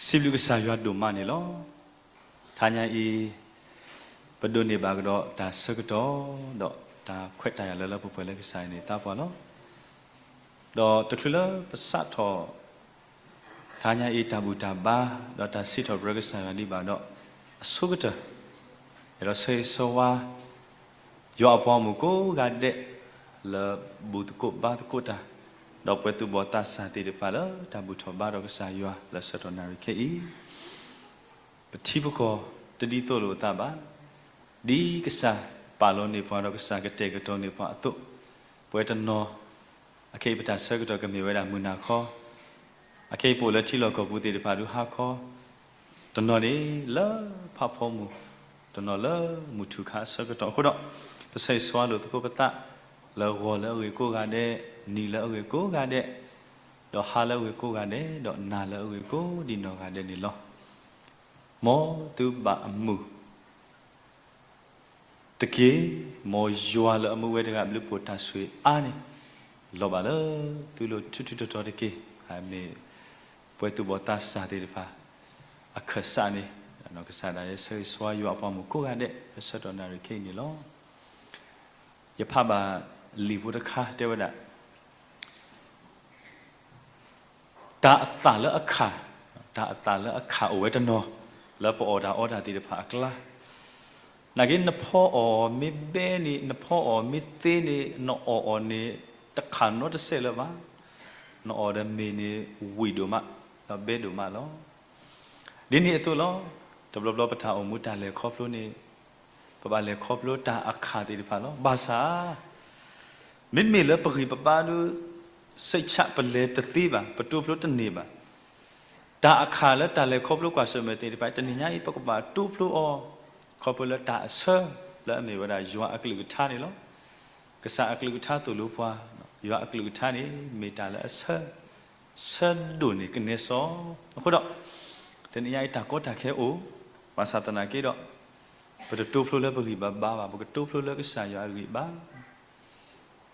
စံးဘျုးကစၢ်ယွၤဒိၣ်မးန့ၣ်လီၤ. တဟါညါအံၤ ပဒိးန့ၢ်ဘၣ်ကဒီးတၢ်ဆၢကတီၢ် ဒီးတၢ်ခွဲးတၢ်ယာ်လၢလၢပှဲၤပှဲၤလၢကစၢ်အံၤန့ၣ်သးပှၢ်လီၤ. ဒီးတချုးလၢပစးထီၣ် တဟါညါအံၤတၢ်ဘူၣ်တၢ်ဘါ ဒီးတၢ်စံးထီၣ်ပတြၢၤကစၢ်ယွၤဒံးဘၣ်ဒီး အဆိကတၢၢ် အဲၣ်ဒိးဆၢဂ့ၤဆၢဝါ ယွၤအပှၤဂီၢ်မုၢ်ကိးဂၤဒဲး လၢဘူၣ်သကိးဘါသကိးတၢ် ဒီးပှဲၤသူၣ်ဘီၣ်သးစၢ်သ့ၣ်တဖၣ်လၢတၢ်ဘူၣ်ထီၣ်ဘါထီၣ်ကစၢ်ယွၤလၢဆၢကတီၢ်နၣ်ရံၣ်ခဲအံၤ ပထံပကီၢ်တဒ်သိးလိာ်အသးဘၣ်. ဒ်ကစၢ်ပာ်လီၤန့ၢ်ပှၤဒီးကစၢ်ကတဲာ်ကတီၤန့ၢ်ပှၤအသိး, ပဝဲတနီၤ အခဲအံၤပတၢ်ဆၢကတီၢ်ကမ့ၢ်ဝဲဒၣ်မုၢ်နၤခီ, အခဲအံၤပအိၣ်လၢထံလီၢ်ကီၢ်ပူၤသ့ၣ်တဖၣ်ဒုးဟါခီ, တနီၤန့ၣ်လၢဖးဖီမုၢ်, တနီၤလၢမုၢ်ထူၣ်ခါအဆၢကတီၢ်အဃိဒီး, ပဆၢဂ့ၤဆၢဝါလိာ်သကိးပသး လၢဂီၤလၢအဂ့ၤကိးဂၤဒဲး, နံၤလၢအဂ့ၤကိးဂၤဒဲး, ဒီးဟါလၢအဂ့ၤကိးဂၤဒဲး, ဒီးနၤလၢအဂ့ၤကိးဒံးနီၢ်ဂၤဒဲးန့ၣ်လီၤ. မ်သုဘၣ်အမုာ် တက့ၢ်. မ်ယွၤလၢအမူဝဲတဂၤအဘျုးအဖှိၣ်တၢ်ဆိၣ်ဂ့ၤအါန့ၣ် လီၤဘၣ်လၢသုလိၤထူထူတီတီတက့ၢ်. မ့ၢ်ပှဲၤသူၣ်ဘီၣ်သးစၢ်သ့ၣ်တဖၣ် အခၢၣ်စးန့ၣ် ကစၢ်ဒၣ်ယဲဆၢဂ့ၤဆၢဝါယွၤအပှၤဂီၢ်မုၢ်ကိးဂၤဒဲး လၢဆၢကတီၢ်နၣ်ရံၣ်ခဲအံၤန့ၣ်လီၤ. ယဖးဘၣ်လံာ်ဖိတခါတဲဝဲဒၣ် တၢ်အသၣ်လၢအခၣ်, တၢ်အသၣ်လၢအခၣ်အိၣ်ဝဲတနီၤ လၢပအီၣ်တၢ်အီတၢ်သ့ၣ်တဖၣ်အကျါ, နာ်က့ နဖီအီၣ်မ့ၢ်ဘဲန့ၣ်, နဖီအီၣ်မ့ၢ်သ့န့ၣ်, နအီၣ်အီၤန့ၣ် တခၣ်နီတစဲးလၢၤဘၣ်. နအီၣ်ဒီးမ့ၢ်န့ၣ် ဝံၣ်ဒိၣ်မး ဒီးဘဲဒိၣ်မးလီၤ. ဒ်န့ၣ်အသိးလီၤ. တဘျီဘျီပတၢ်အိၣ်မူတၢ်လဲၤခီဖျိန့ၣ် ပဘၣ်လဲၤခီဖျိတၢ်အခၣ်သ့ၣ်တဖၣ်လီၤ. ဘၣ်ဆၣ် မ့မ့ၢ်လၢပဂံၢ်ပဘါဒုး စိတ်ချ ပလဲၤတသ့ဘၣ်, ပတိဖျိတန့ၢ်ဘၣ်. တၢ်အခၣ်လၢတၢ်လဲၤခီဖျိကွၢ်ဆၢၣ်မဲာ်သ့ၣ်တဖၣ် တနံၤညါအံၤ ပကဘၣ်တိဖျိအီၤ ခီဖျိလၢတၢ်အဆၢ လၢအမ့ၢ်ဝဲဒၣ်ယွၤအကလုၢ်ကထါန့ၣ်လီၤ. ကစၢ်အကလုၢ်ကထါသိၣ်လိပှၤ, ယွၤအကလုၢ်ကထါန့ၣ် မ့ၢ်တၢ်လၢအဆၢ ဆၢဒိၣ်န့ၢ်ကနဲစီ. အဃိဒီး တနံၤညါအံၤတၢ်ကီတၢ်ခဲအိၣ်, ဘၣ်ဆၣ်သနာ်က့ဒီး ပတတိဖျိလၢပဂံၢ်ပဘါဘၣ်, ပကတိဖျိလၢကစၢ်ယွၤအဂံၢ်ဘါ.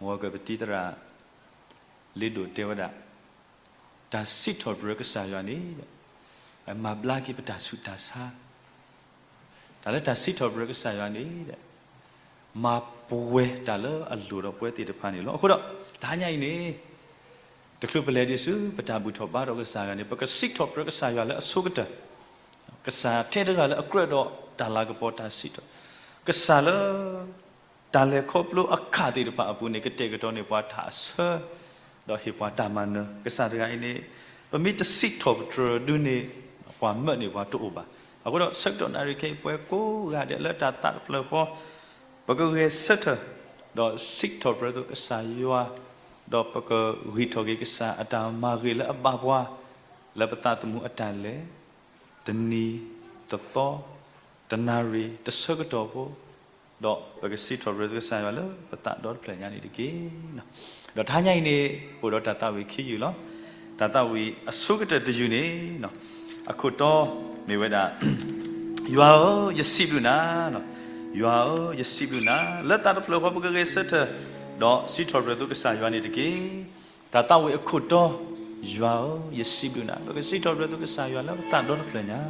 မ်ကပတံၤသရၣ် လ့ဒိၣ်တဲဝဲဒၣ်, တၢ်စံးထီၣ်ပတြၢၤကစၢ်ယွၤန့ၣ် မၤဘျါက့ၤပတၢ်ဆူးတၢ်ဆါ, တၢ်လၢတၢ်စံးထီၣ်ပတြၢၤကစၢ်ယွၤန့ၣ် မၤပှဲၤတၢ်လၢအလိၣ်ဒီးပဝဲသ့ၣ်တဖၣ်န့ၣ်လီၤ. အဃိဒီး တဟါညါအံၤန့ၣ် တချုးပလဲၤဒံးဆူ ပတၢ်ဘူၣ်ထီၣ်ဘါထီၣ်ကစၢ်ယွၤန့ၣ် ပကစံးထီၣ်ပတြၢၤကစၢ်ယွၤလၢအဆိကတၢၢ်, ကစၢ်ထဲတဂၤလၢအကြၢးဒီးတၢ်လၤကပီၤတၢ်စံးထီၣ်, ကစၢ်လၢ တၢ်လဲၤခီဖျိအခၣ်သ့ၣ်တဖၣ်အပူၤန့ၣ် ကတဲာ်ကတီၤန့ၢ်ပှၤတၢ်အဆၢ ဒီးဟ့ၣ်ပှၤတၢ်မၤနၢၤ, ကစၢ်တဂၤအံၤန့ၣ် ပမ့ၢ်တစံးထီၣ်ပတြၢၤဒုန့ၣ် ပှၤမၢန့ၢ်ပှၤတအိၣ်ဘၣ်. အဃိဒီးဆၢကတီၢ်နၣ်ရံၣ်ခဲအံၤ ပှၤကိးဂၤဒဲးလၢတၢ်သးတဖျၢၣ်ဃီ ပကဂဲၤဆၢထၢၣ် ဒီးစံးထီၣ်ပတြၢၤကစၢ်ယွၤ, ဒီးပကဂံၢ်ထီၣ်က့ၤကစၢ်အတၢ်မၤဂ့ၤလၢအဘၣ်ပှၤ လၢပသးသမူအတၢ်လဲၤ တနံၤတသီ တနၣ်ရံၣ်တဆၢကတီၢ်ဖိ, ဒီးပကစံးထီၣ်ပတြၢၤကစၢ်ယွၤလၢပသးဒီတဖျၢၣ်ညါန့ၣ်တက့ၢ်. ဒီးတဟါညါအံၤန့ၣ် အိၣ်ဒီးတၢ်သးဝံၣ်ခံယုၢ်လီၤ. တၢ်သးဝံၣ်အဆိကတၢၢ်တယုၢ်န့ၣ် အခိၣ်တီမ့ၢ်ဝဲဒၣ် ယွၤဧၢ, ယစံးဘျုးနၤ, ယွၤဧၢ, ယစံးဘျုးနၤ, လၢသးတဖျၢၣ်ဃီပကဂဲၤဆၢထၢၣ် ဒီးစံးထီၣ်ပတြၢၤသုကစၢ်ယွၤန့ၣ်တက့ၢ်. တၢ်သးဝံၣ်အခိၣ်တီ, ယွၤဧၢ, ယစံးဘျုးနၤ, ပကစံးထီၣ်ပတြၢၤသုကစၢ်ယွၤလၢပသးဒီတဖျၢၣ်ညါ.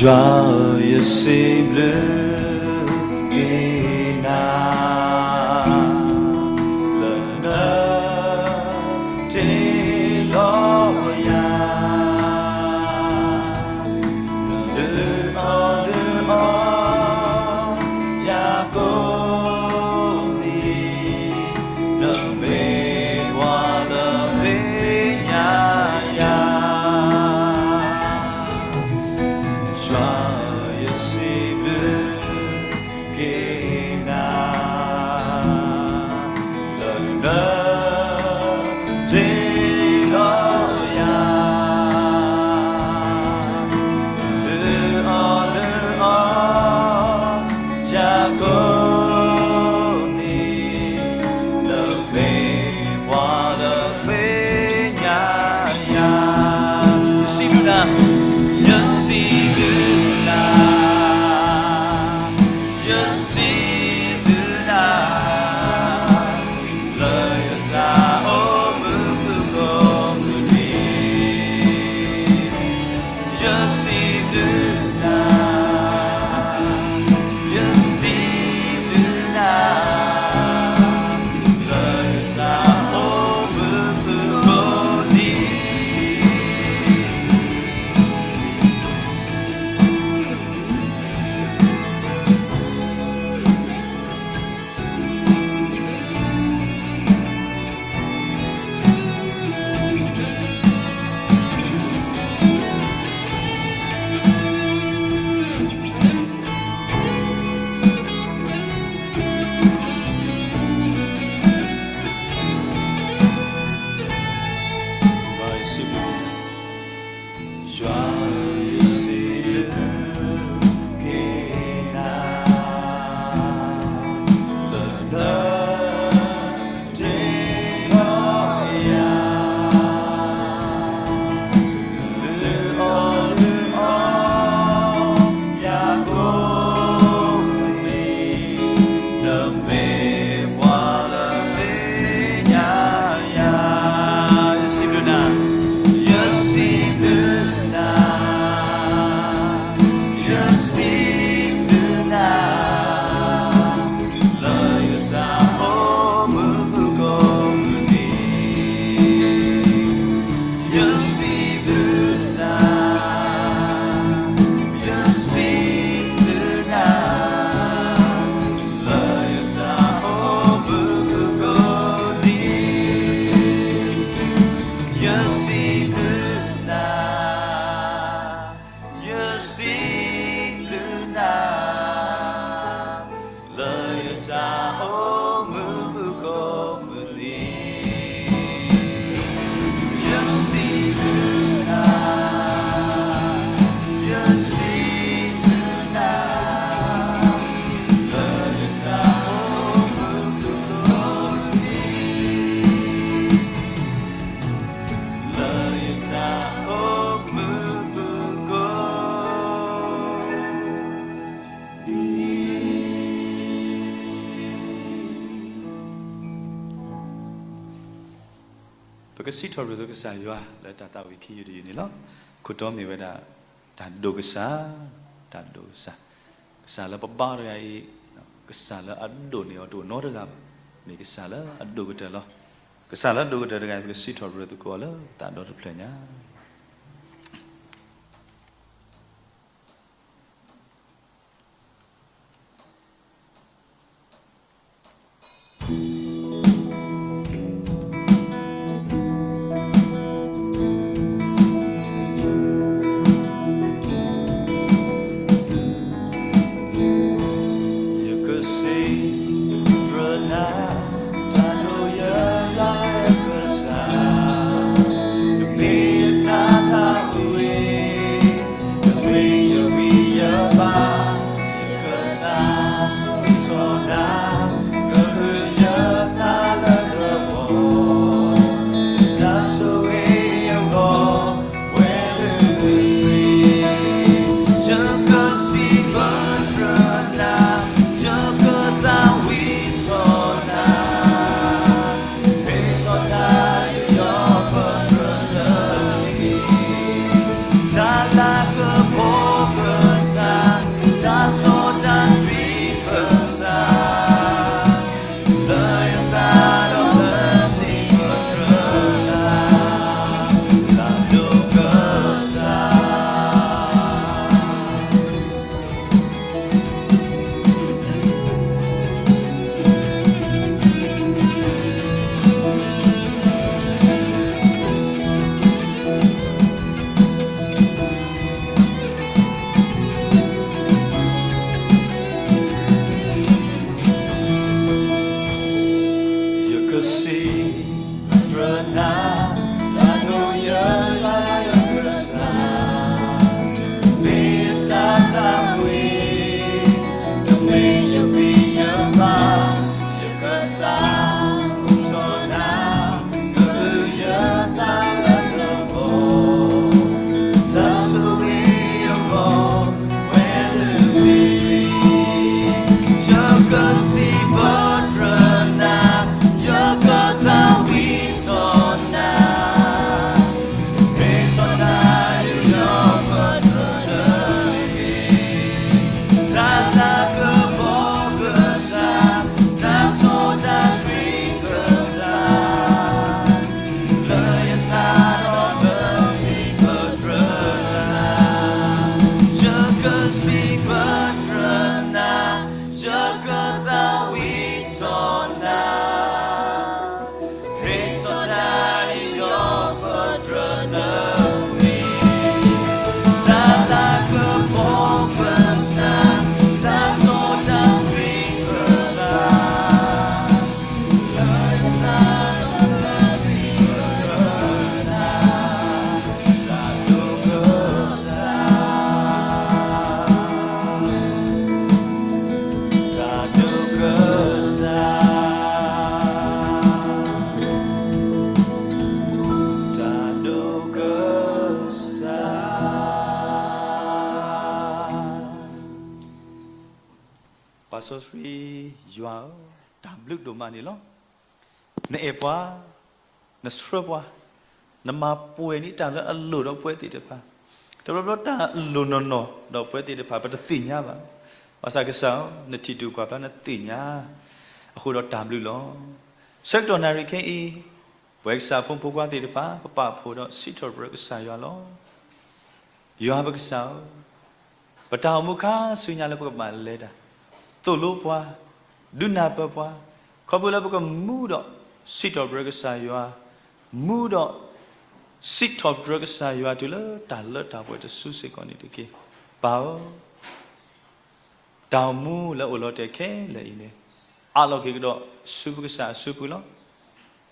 ယွၤဧၢ, ယစံးဘျုးက့ၤနၤ, လၢနတ့လီၤယၤ ဒုးအီၣ်ဒုးအီယၤကိးနံၤ, နမ့ၢ်ပှၤလၢသ့ၣ်ညါယၤ, ယွၤဧၢ, ယစံးဘျုးက့ၤနၤ, လၢနတ့လီၤယၤ ဒုးအီၣ်ဒုးအီ ပကစံးထီၣ်ပတြၢၤကစၢ်ယွၤလၢတၢ်သးဝံၣ်ခံယုၢ်တယုၢ်န့ၣ်လီၤ. ခိၣ်တီမ့ၢ်ဝဲဒၣ် တၢ်ဒိၣ်ကစၢ်, တၢ်ဒိၣ်ကစၢ်, ကစၢ်လၢပဘါတဂၤအံၤ, ကစၢ်လၢအဒိၣ်န့ၢ်အီၤတအိၣ်နီတဂၤဘၣ်, မ့ၢ်ကစၢ်လၢအဒိၣ်ကတၢၢ်လီၤ. ကစၢ်လၢအဒိၣ်ကတၢၢ်တဂၤအံၤ ပကစံးထီၣ်ပတြၢၤသကိးအီၤလၢသးဒီတဖျၢၣ်ညါ. ယကစံးထီၣ်ပတြၢၤနၤ, တၢ်ဒိၣ်ယွၤလၢယကစၢ်, နမ့ၢ်ယတၢ်သးဝံၣ်, နမ့ၢ်ယဂံၢ်ယဘါ, ယကသးဝံၣ်ထီၣ်နၤ, ကဟုကယာ်ယသးလၢနဂီၢ်, တၢ်ဆိၣ်ဂ့ၤယဂီၢ် ဝဲလၢနဂ့ၢ်, ယကစံးထီၣ်ပတြၢၤနၤ, ယကသးဝံၣ်ထီၣ်နၤ, မ့ၢ်ထီၣ်တၢ်ယူးယီၣ်ပတြၢၤနၤ, တၢ်လၤကပီၤကစၢ်, တၢ်စီတၢ်ဆှံကစၢ်, လၢယသးဒီးပစံးပတြၢၤနၤ, တၢ်ဒိၣ်ကစၢ်. ယကစံးထီၣ်ပတြၢၤနၤ, တၢ်ဒိၣ်ယွၤလၢယကစၢ်, နမ့ၢ်ယတၢ်သးဝံၣ်, နမ့ၢ်ယဂံၢ်ယဘါ, ယကသးဝံၣ်ထီၣ်နၤ, ကဟုကယာ်ယသးလၢနဂီၢ်, တၢ်ဆိၣ်ဂ့ၤယဂီၢ် ဝဲလၢနဂ့ၢ်, ယကစံးပတြၢၤနၤ, ယကသးဝံၣ်ထီၣ်နၤ, မ့ၢ်ထီၣ်တၢ်ယူးယီၣ်ပတြၢၤနၤ, တၢ်လၤကပီၤကစၢ်, တၢ်စီတၢ်ဆှံကစၢ်, လၢယသးဒီးပစံးပတြၢၤနၤ, ယကစံးပတြၢၤနၤ, ယကသးဝံၣ်ထီၣ်နၤ, မ့ၢ်ထီၣ်တၢ်ယူးယီၣ်ပတြၢၤနၤ, တၢ်လၤကပီၤကစၢ်, တၢ်စီတၢ်ဆှံကစၢ်, လၢယသးဒီးပစံးပတြၢၤနၤ, တၢ်ဒိၣ်ကစၢ်, တၢ်ဒိၣ်ကစၢ်, တၢ်ဒိၣ်ကစၢ်. ပၢ်စီဆှံယွၤဧၢ, တၢ်ဘျုးဒိၣ်မးန့ၣ်လီၤ. နအဲၣ်ပှၤ, နဆှၢပှၤ, နမၤပှဲၤန့ၢ်တၢ်လၢအလိၣ်ဒီးပဝဲသ့ၣ်တဖၣ်, တဘျီဘျီတၢ်လိၣ်နီၢ်နီၢ်ဒီးပဝဲသ့ၣ်တဖၣ် ပတသ့ၣ်ညါဘၣ်. ဘၣ်ဆၣ်ကစၢ်ဧၢ, နထံၣ်တူၢ်ပှၤဖျါနသ့ၣ်ညါ, အဃိဒီးတၢ်ဘျုးလီၤ. ဆၢကတီၢ်နၣ်ရံၣ်ခဲအံၤ, ပဝဲကစၢ်ဖိမုၣ်ဖိခွါသ့ၣ်တဖၣ် ပပာ်ဖှိၣ်ဒီးစံးထီၣ်ပတြၢၤကစၢ်ယွၤလီၤ. ယွၤပကစၢ်ဧၢ, ပတၢ်အိၣ်မူခါဆူညါလၢပကဘၣ်လဲၤတၢ်, သိၣ်လိပှၤ, ဒုးနၢ်ပၢၢ်ပှၤ, ခီဖျိလၢပကမူဒီးစံးထီၣ်ပတြၢၤကစၢ်ယွၤ, မူဒီး စံးထီၣ်ပတြၢၤကစၢ်ယွၤတုၤလၢတၢ်လၢတၢ်ပှဲၤတစုစ့ၢ်ကီးန့ၣ်တက့ၢ်. ပၢ်ဧၢ, တၢ်အိၣ်မူလၢအိၣ်လီၤတဲာ်ခဲလၢာ်အံၤန့ၣ်, အးလီၤက့ၤကဒီးဆူပကစၢ်အစုပူၤလီၤ.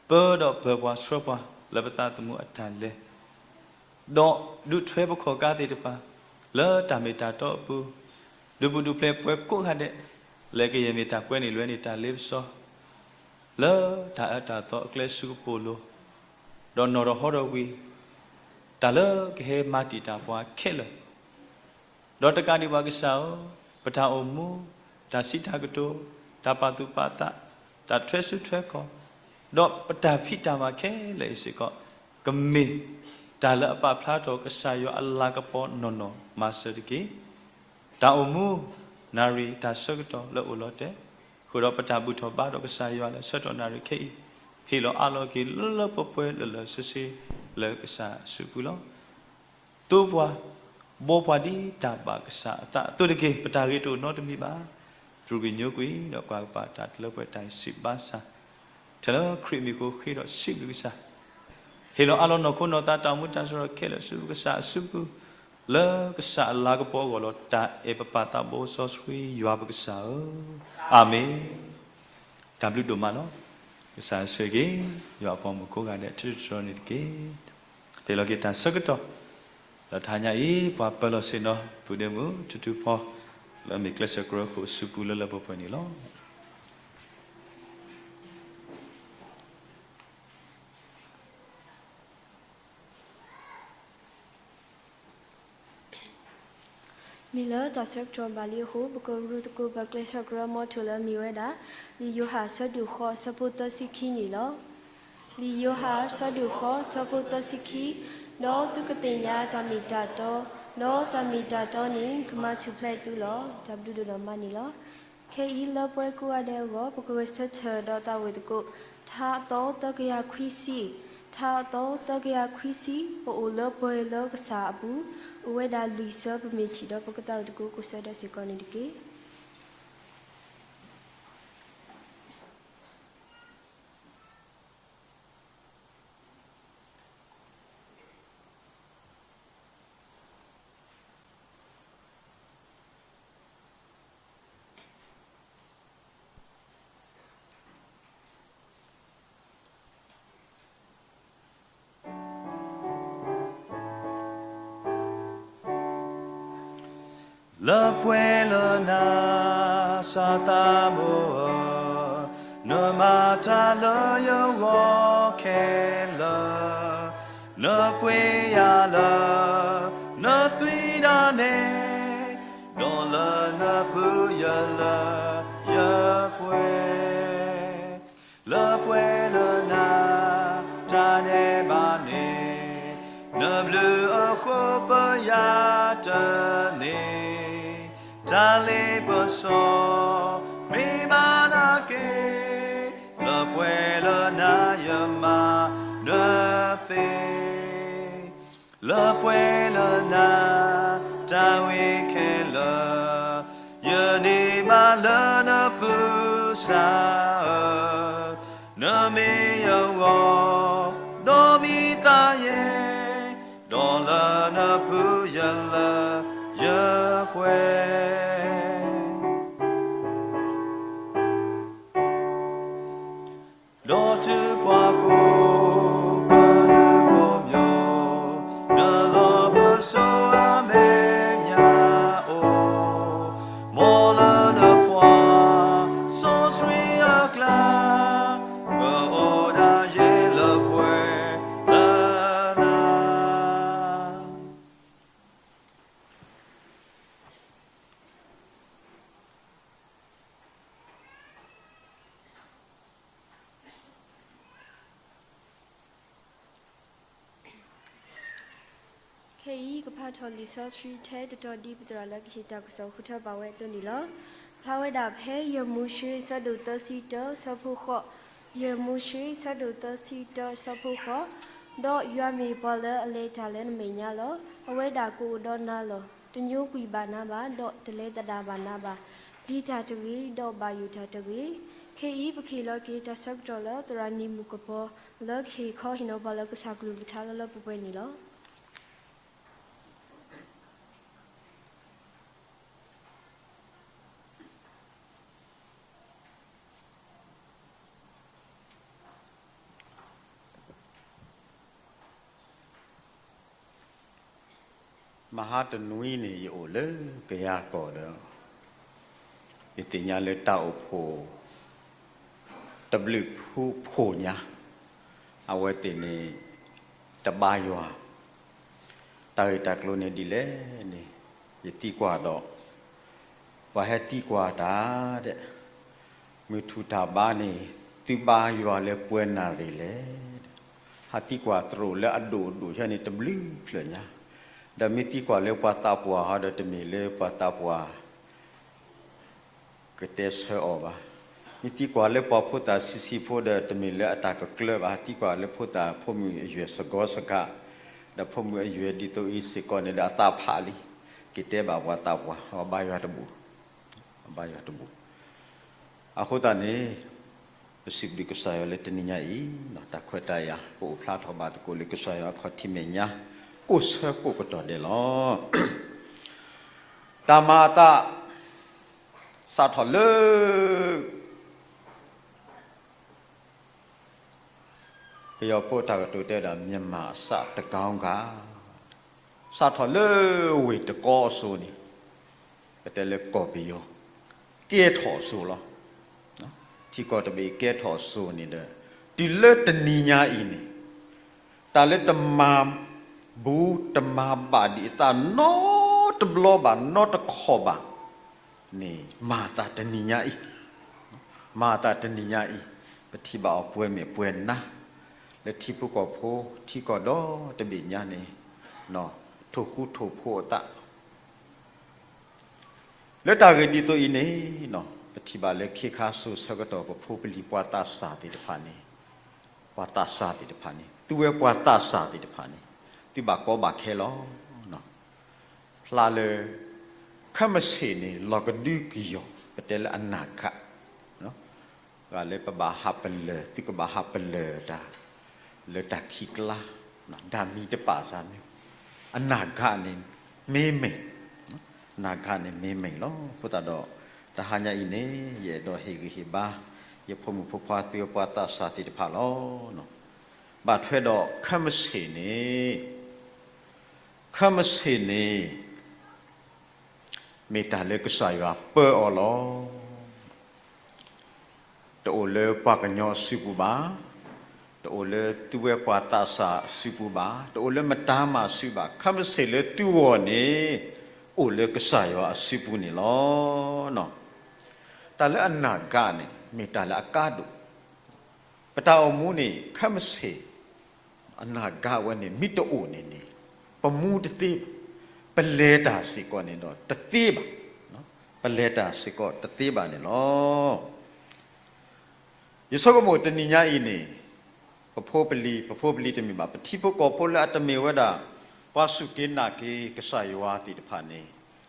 ပၢဒီးပၢၤပှၤဆှၢပှၤလၢပသးသမူအတၢ်လဲၤ, ဒီးဒုးထွဲပခီၣ်ကါသ့ၣ်တဖၣ် လၢတၢ်မ့ၢ်တၢ်တီအပူၤ, ဒုးပူၤဒုးဖျဲးပှဲၤကိးဂၤဒဲး, လဲၤကယဲၢ်မ့ၢ်တၢ်ကွဲန့ၢ်လွဲန့ၢ်တၢ်လ့ပစီ လၢတၢ်အၢတၢ်သီအကျဲဆူကပိာ်လိၤ, ဒီးနီၢ်ဒီးဟီဒီးဝံၤ, တၢ်လၢကဟဲမၤတံာ်တာ်ပှၤခဲလၢာ်, ဒီးတကးဒံးဘၣ်ကစၢ်ဧၢ, ပတၢ်အိၣ်မူ, တၢ်စံးတၢ်ကတိၤ, တၢ်ပာ်သူၣ်ပာ်သး, တၢ်ထွဲစုထွဲခီၣ်, ဒီးပတၢ်ဖံးတၢ်မၤခဲလၢာ်အံၤစ့ၢ်ကီး ကမ့ၢ်တၢ်လၢအပာ်ဖျါထီၣ်ကစၢ်ယွၤအလၤကပီၤနီၢ်နီၢ်မၤစၢၤတက့ၢ်. တၢ်အိၣ်မူ နၣ်ရံၣ်တၢ်ဆၢကတီၢ်လၢအိၣ်လီၤတဲာ်, အဃိဒီးပတၢ်ဘူၣ်ထီၣ်ဘါထီၣ်ကစၢ်ယွၤလၢဆၢကတီၢ်နၣ်ရံၣ်ခဲအံၤ ဟ့ၣ်လီၤအးလီၤက့ၤလၢလၢပှဲၤပှဲၤလၢလၢဆ့ဆ့လၢကစၢ်အစုပူၤလီၤ. သိပှၤ, ဘှီပှၤဒ်တၢ်ဘၣ်ကစၢ်အသးအသိးတက့ၢ်. ပတၢ်ဂ့ၤတအိၣ်နီတမံၤဘၣ်. တြူာ်ကွံာ်ညိကွံာ် ဒီးကွၢ်ကပာ်တၢ်တလၢပှဲၤတၢ်အံၤစံးဘၣ်ဆၣ်, ထဲလၢခရံာ်မံၤအဃိ ဃ့ဒီးစံးဘျုးကစၢ်, ဟ့ၣ်လီၤအးလီၤနီၢ်ခိနီၢ်သးတၢ်အိၣ်မူတၢ်စရီခဲလၢာ်ဆူကစၢ်အစုပူၤ, လၢကစၢ်အလၤကပီၤအဂီၢ်လီၤ. တၢ်အဲၣ်ပပၢ်သးဘိစီဆှံယွၤပကစၢ်ဧၢ, အၤမ့ၣ်. တၢ်ဘျုးဒိၣ်မးလီၤ. ကစၢ်ဆိၣ်ဂ့ၤက့ၤ ယွၤအပှၤမုၣ်ကိးဂၤဒဲး ထီထီထီန့ၣ်တက့ၢ်. ပဟ့ၣ်လီၤက့ၤတၢ်ဆၢကတီၢ် ဒီးတဟါညါအံၤ ပှၤပၢၤလီၢ်ဆ့ၣ်နီၤ ပုၢ်ဒ့မုၣ် ထူထူဖီ လၢအမ့ၢ်ကျဲးစၢးကရၢခိၣ်အစုပူၤလၢလၢပှဲၤပှဲၤန့ၣ်လီၤ. မ့ၢ်လၢတၢ်ဆၢကတီၢ်ဘၣ်လံအဃိ ပကရူၢ်သကိးပကျဲးစၢးကရၢမီထိၣ်လၢအမ့ၢ်ဝဲဒၣ် လံာ်ယိၤဟၣ်အဆၢဒိၣ်ဃိး အဆၢဖိသၢဆံခံန့ၣ်လီၤ. လံာ်ယိၤဟၣ်အဆၢဒိၣ်ဃိး အဆၢဖိသၢဆံခံ, ဒီးသုကသ့ၣ်ညါတၢ်မ့ၢ်တၢ်တီ, ဒီးတၢ်မ့ၢ်တၢ်တီန့ၣ် ကမၤထူၣ်ဖျဲးသုလီၤ. တၢ်ဘျုးဒိၣ်ဒိၣ်မးန့ၣ်လီၤ. ခဲအံၤလၢပှၤကိးဂၤဒဲးအဂီၢ် ပကဂဲၤဆၢထၢၣ်ဒီးသးဝံၣ်သကိး ထါအသီသၢကယၤခွံဆံ, ထါအသီသၢကယၤခွံဆံ, ပအိၣ်လၢပှဲၤလၢကစၢ်အပူၤ, အိၣ်ဝဲဒၣ်လွံၢ်ဆၢ ပမ့ၢ်ထံၣ်ဒီးပကသးဝံၣ်သကိးကိးဆၢဒၣ်စ့ၢ်ကီးန့ၣ်တက့ၢ်. လၢပှဲၤလၢနၤ စီၤသးဘိဧၢ, နမၤတၢ်လၢယဂီၢ်ခဲလၢာ်, နပှ့ၤယၤလၢ နသွံၣ်ဒၣ်နဲ, ဒီးလၢနပူၤယလၢယပှဲၤ လၢပှဲၤလၢနၤ တၢ်ဒဲးဘးန့ၣ်, နဘျုးအဃိပယၤတန့ၢ်, တၢ်လ့ပစီ မ့ၢ်ဘၣ်နၤက့ၤ, လၢပှဲၤလၢနၤယမၤနၢၤသ့ လၢပှဲၤလၢနၤ တၢ်ဂ့ၤခဲလၢာ်, ယန့ၢ်ဘၣ်လၢနပူၤစၢ်ဧၢ, နမ့ၢ်ယဂီၢ် ဒီးမံသးယဲ, ဒီးလၢနပူၤယလၢယပှဲၤ ဒီးတုၤပှၤကိး ကလုာ်ကိးမံၤ, နလီၢ်ပစိာ်အမဲာ်ညါအိၣ်, မ်လၢနပှၤစီဆှံအကျါ, ကအိၣ်ဒၣ်ယဲလၢပှဲၤလၢနၤ ခဲအံၤကဖးထီၣ်လံာ်စီဆှံထဲတတီၤဒ်ပသရၣ်လၢကဟ့ၣ်တၢ်ကစီၣ်ဃုထၢဘၣ်ဝဲအသိးန့ၣ်လီၤ. ဖျါဝဲဒၣ်ဖဲယဲၢ်မိၤၡ့ အဆၢဒိၣ်သၢဆံတၢ အဆၢဖိဃိး, ယဲၢ်မိၤၡ့ အဆၢဒိၣ်သၢဆံတၢ အဆၢဖိဃိး, ဒီးယွၤမ့ၢ်ပှၤလၢအလဲၤတၢ်လၢနမဲာ်ညါလီၤ. အဝဲဒၣ်ကအိၣ်ဒီးနၤလီၤ. တညိကွံာ်ဘၣ်နၤဘၣ်, ဒီးတလဲၤသဒၣ်ဘၣ်နၤဘၣ်. ပျံၤတၢ်တဂ့ၤ, ဒီးဘၣ်ယိၣ်တၢ်တဂ့ၤ. ခဲအံၤပကဟ့ၣ်လီၤက့ၤတၢ်ဆၢကတီၢ်လၢသရၣ်နံၤမူးကပီၤ လၢကဟ့ၣ်ခီဟ့ၣ်နီၤပှၤလၢကစၢ်ကလုၢ်ကထါလၢလၢပှဲၤပှဲၤန့ၣ်လီၤ. မဟါတနွံန့ၣ် ယအိၣ်လၢကယၤကီၢ်ဒီး ယသ့ၣ်ညါလၢတၢ်အိၣ်ဖှိၣ် တဘျုးဖှိၣ်ညါ အဝဲသ့ၣ်န့ၣ် တဘါယွၤ တၢ်ဂ့ၢ်တၢ်ကျိၤန့ၣ်ဒ်လဲၣ်န့ၣ် ယသံကွၢ်ဒီး ပှၤဟဲသံကွၢ်တၢ်ဒဲး မုၢ်ထူၣ်တၢ်ဘါန့ၣ် သုဘါယွၤလၢပှဲၤနၣ်ရံၣ်လဲၣ်. ဟးသံကွၢ်တရူးလၢအဒိၣ်အဒိၣ်ယဲန့ၣ် တဘျုးဖျၢၣ်ညါ, ဒီးမ့ၢ်သံကွၢ်လၢပှၤသးပှၢ်ဟီဒီး တမ့ၢ်လၢပှၤသးပှၢ် ကတဲဆၢအီၤဘၣ်. မ့ၢ်သံကွၢ်လၢပှၤဖိသၣ်ဆံးဆံးဖိဒီး တမ့ၢ်လၢအတၢ်ကကျၢၤဘၣ်. သံကွၢ်လၢဖိသၣ်ဖိမုၣ်အယွဲၢ်စ့ၢ်ကီးစ့ၢ်ကီး, ဒီးဖိမုၣ်အယွဲၢ်ဒ်သိးအံၤစ့ၢ်ကီးန့ၣ်ဒီး အသးဖးလံ, က့ၤတဲဘၣ်ပှၤသးပှၢ် အဘါယွၤတဘူၣ်, အဘါယွၤတဘူၣ်. အဃိသတးန့ၣ် ပစံးဘျုးကစၢ်ယွၤလၢတနံၤညါအံၤ, တၢ်ခွဲးတၢ်ယာ် ပအိၣ်ဖျါထီၣ်ဘၣ်သကိးလၢကစၢ်ယွၤအခီၣ်ထံးမဲာ်ညါ ကိးဆၢကိးကတီၢ်ဒဲးလီၤ. တၢ်မၤအသး စးထီၣ်လၢ ပယီၤဖိတၢ်ကတိၤတဲဝဲဒၣ် မြန်မာ့စက်တကောင်းကင်, စးထီၣ်လၢဝ့ၢ်တကီအစိၤန့ၣ်, ပတဲလၢကီၢ်ပယီၤ ကဲထီၣ်အစိၤလီၤ. ထံကီၢ်တဘ့ၣ်ကဲထီၣ်အစိၤန့ၣ်ဒီး တုၤလၢတနံၤညါအံၤန့ၣ် တၢ်လၢတမၤဘူးတမၤဘၣ်ဒံးအသးနီတဘျီဘၣ် နီတခီၣ်ဘၣ်န့ၣ် မၤအသးတနံၤညါအံၤ, မၤအသးတနံၤညါအံၤ, ပထံၣ်ဘၣ်အီၤပှဲၤမဲာ်ပှဲၤနါ လၢထံဖိကီၢ်ဖိ ထံကီၢ်ဒီတဘ့ၣ်ညါန့ၣ် ထိၣ်ဃူထိၣ်ဖိးအသး လၢတၢ်ဂ့ၢ်ဒ်သိးအံၤန့ၣ် ပထံၣ်ဘၣ်လၢခ့ခါစိၤဆၢကတီၢ် ပဖိပလံၤပှၤသးစၢ်သ့ၣ်တဖၣ်န့ၣ်, ပှၤသးစၢ်သ့ၣ်တဖၣ်န့ၣ် သုဝဲပှၤသးစၢ်သ့ၣ်တဖၣ်န့ၣ် သုဘၣ်ကီဘၣ်ခဲလီၤ. ဖျါလၢ ခဲမုၢ်ဆ့ၣ်န့ၣ် လီၤကဒုကယီၤ ပတဲလၢအနၢ်ကၣ် ဂၤလၢပဘၣ်ဟးပလၢၢ် သုကဘၣ်ဟးပလၢၢ်တၢ် လၢတၢ်ခံးကျါ ဒၣ်မံၤတပာ်စၢ်မ့ၢ် အနၢ်ကၣ်န့ၣ် မ့မ့ၢ် အနၢ်ကၣ်န့ၣ်မ့မ့ၢ်လီၤ. အဃိသတးဒီး တဟါညါအံၤန့ၣ် ယအဲၣ်ဒိးဟ့ၣ်ဂံၢ်ဟ့ၣ်ဘါ ယဖိမုၣ်ဖိခွါ သုဝဲပှၤသးစၢ်သ့ၣ်တဖၣ်လီၤ. ဘၣ်ထွဲဒီးခဲမုၢ်ဆ့ၣ်န့ၣ် ခဲမုၢ်ဆ့ၣ်န့ၣ် မ့ၢ်တၢ်လၢကစၢ်ယွၤပၢအီၤလီၤ. တအိၣ်လၢပှၤကညီအစုပူၤဘၣ်, တအိၣ်လၢသုဝဲပှၤသးစၢ်အစုပူၤဘၣ်, တအိၣ်လၢမတၤမၤအစုဘၣ်, ခဲမုၢ်ဆ့ၣ်လၢသုဂီၢ်န့ၣ် အိၣ်လၢကစၢ်ယွၤအစုပူၤန့ၣ်လီၤ. တၢ်လၢအနၢ်ကၣ်န့ၣ် မ့ၢ်တၢ်လၢအကါဒိၣ်, ပတၢ်အိၣ်မူန့ၣ် ခဲမုၢ်ဆ့ၣ် အနၢ်ကၣ်ဝဲန့ၣ် မ့ၢ်တအိၣ်န့ၣ်န့ၣ် ပမူတသ့ဘၣ်, ပလဲၤတၢ်စ့ၢ်ကီးန့ၣ်ဒီးတသ့ဘၣ်, ပလဲၤတၢ်စ့ၢ်ကီးတသ့ဘၣ်န့ၣ်လီၤ. ယဆိကမိၣ်တနံၤညါအံၤန့ၣ် ပဖိပလံၤ, ပဖိပလံၤတမ့ၢ်ဘၣ်, ပထံဖိကီၢ်ဖိလၢအတမ့ၢ်ဝဲဒၣ် ပှၤစူၢ်က့ၤနာ်က့ၤကစၢ်ယွၤသ့ၣ်တဖၣ်န့ၣ်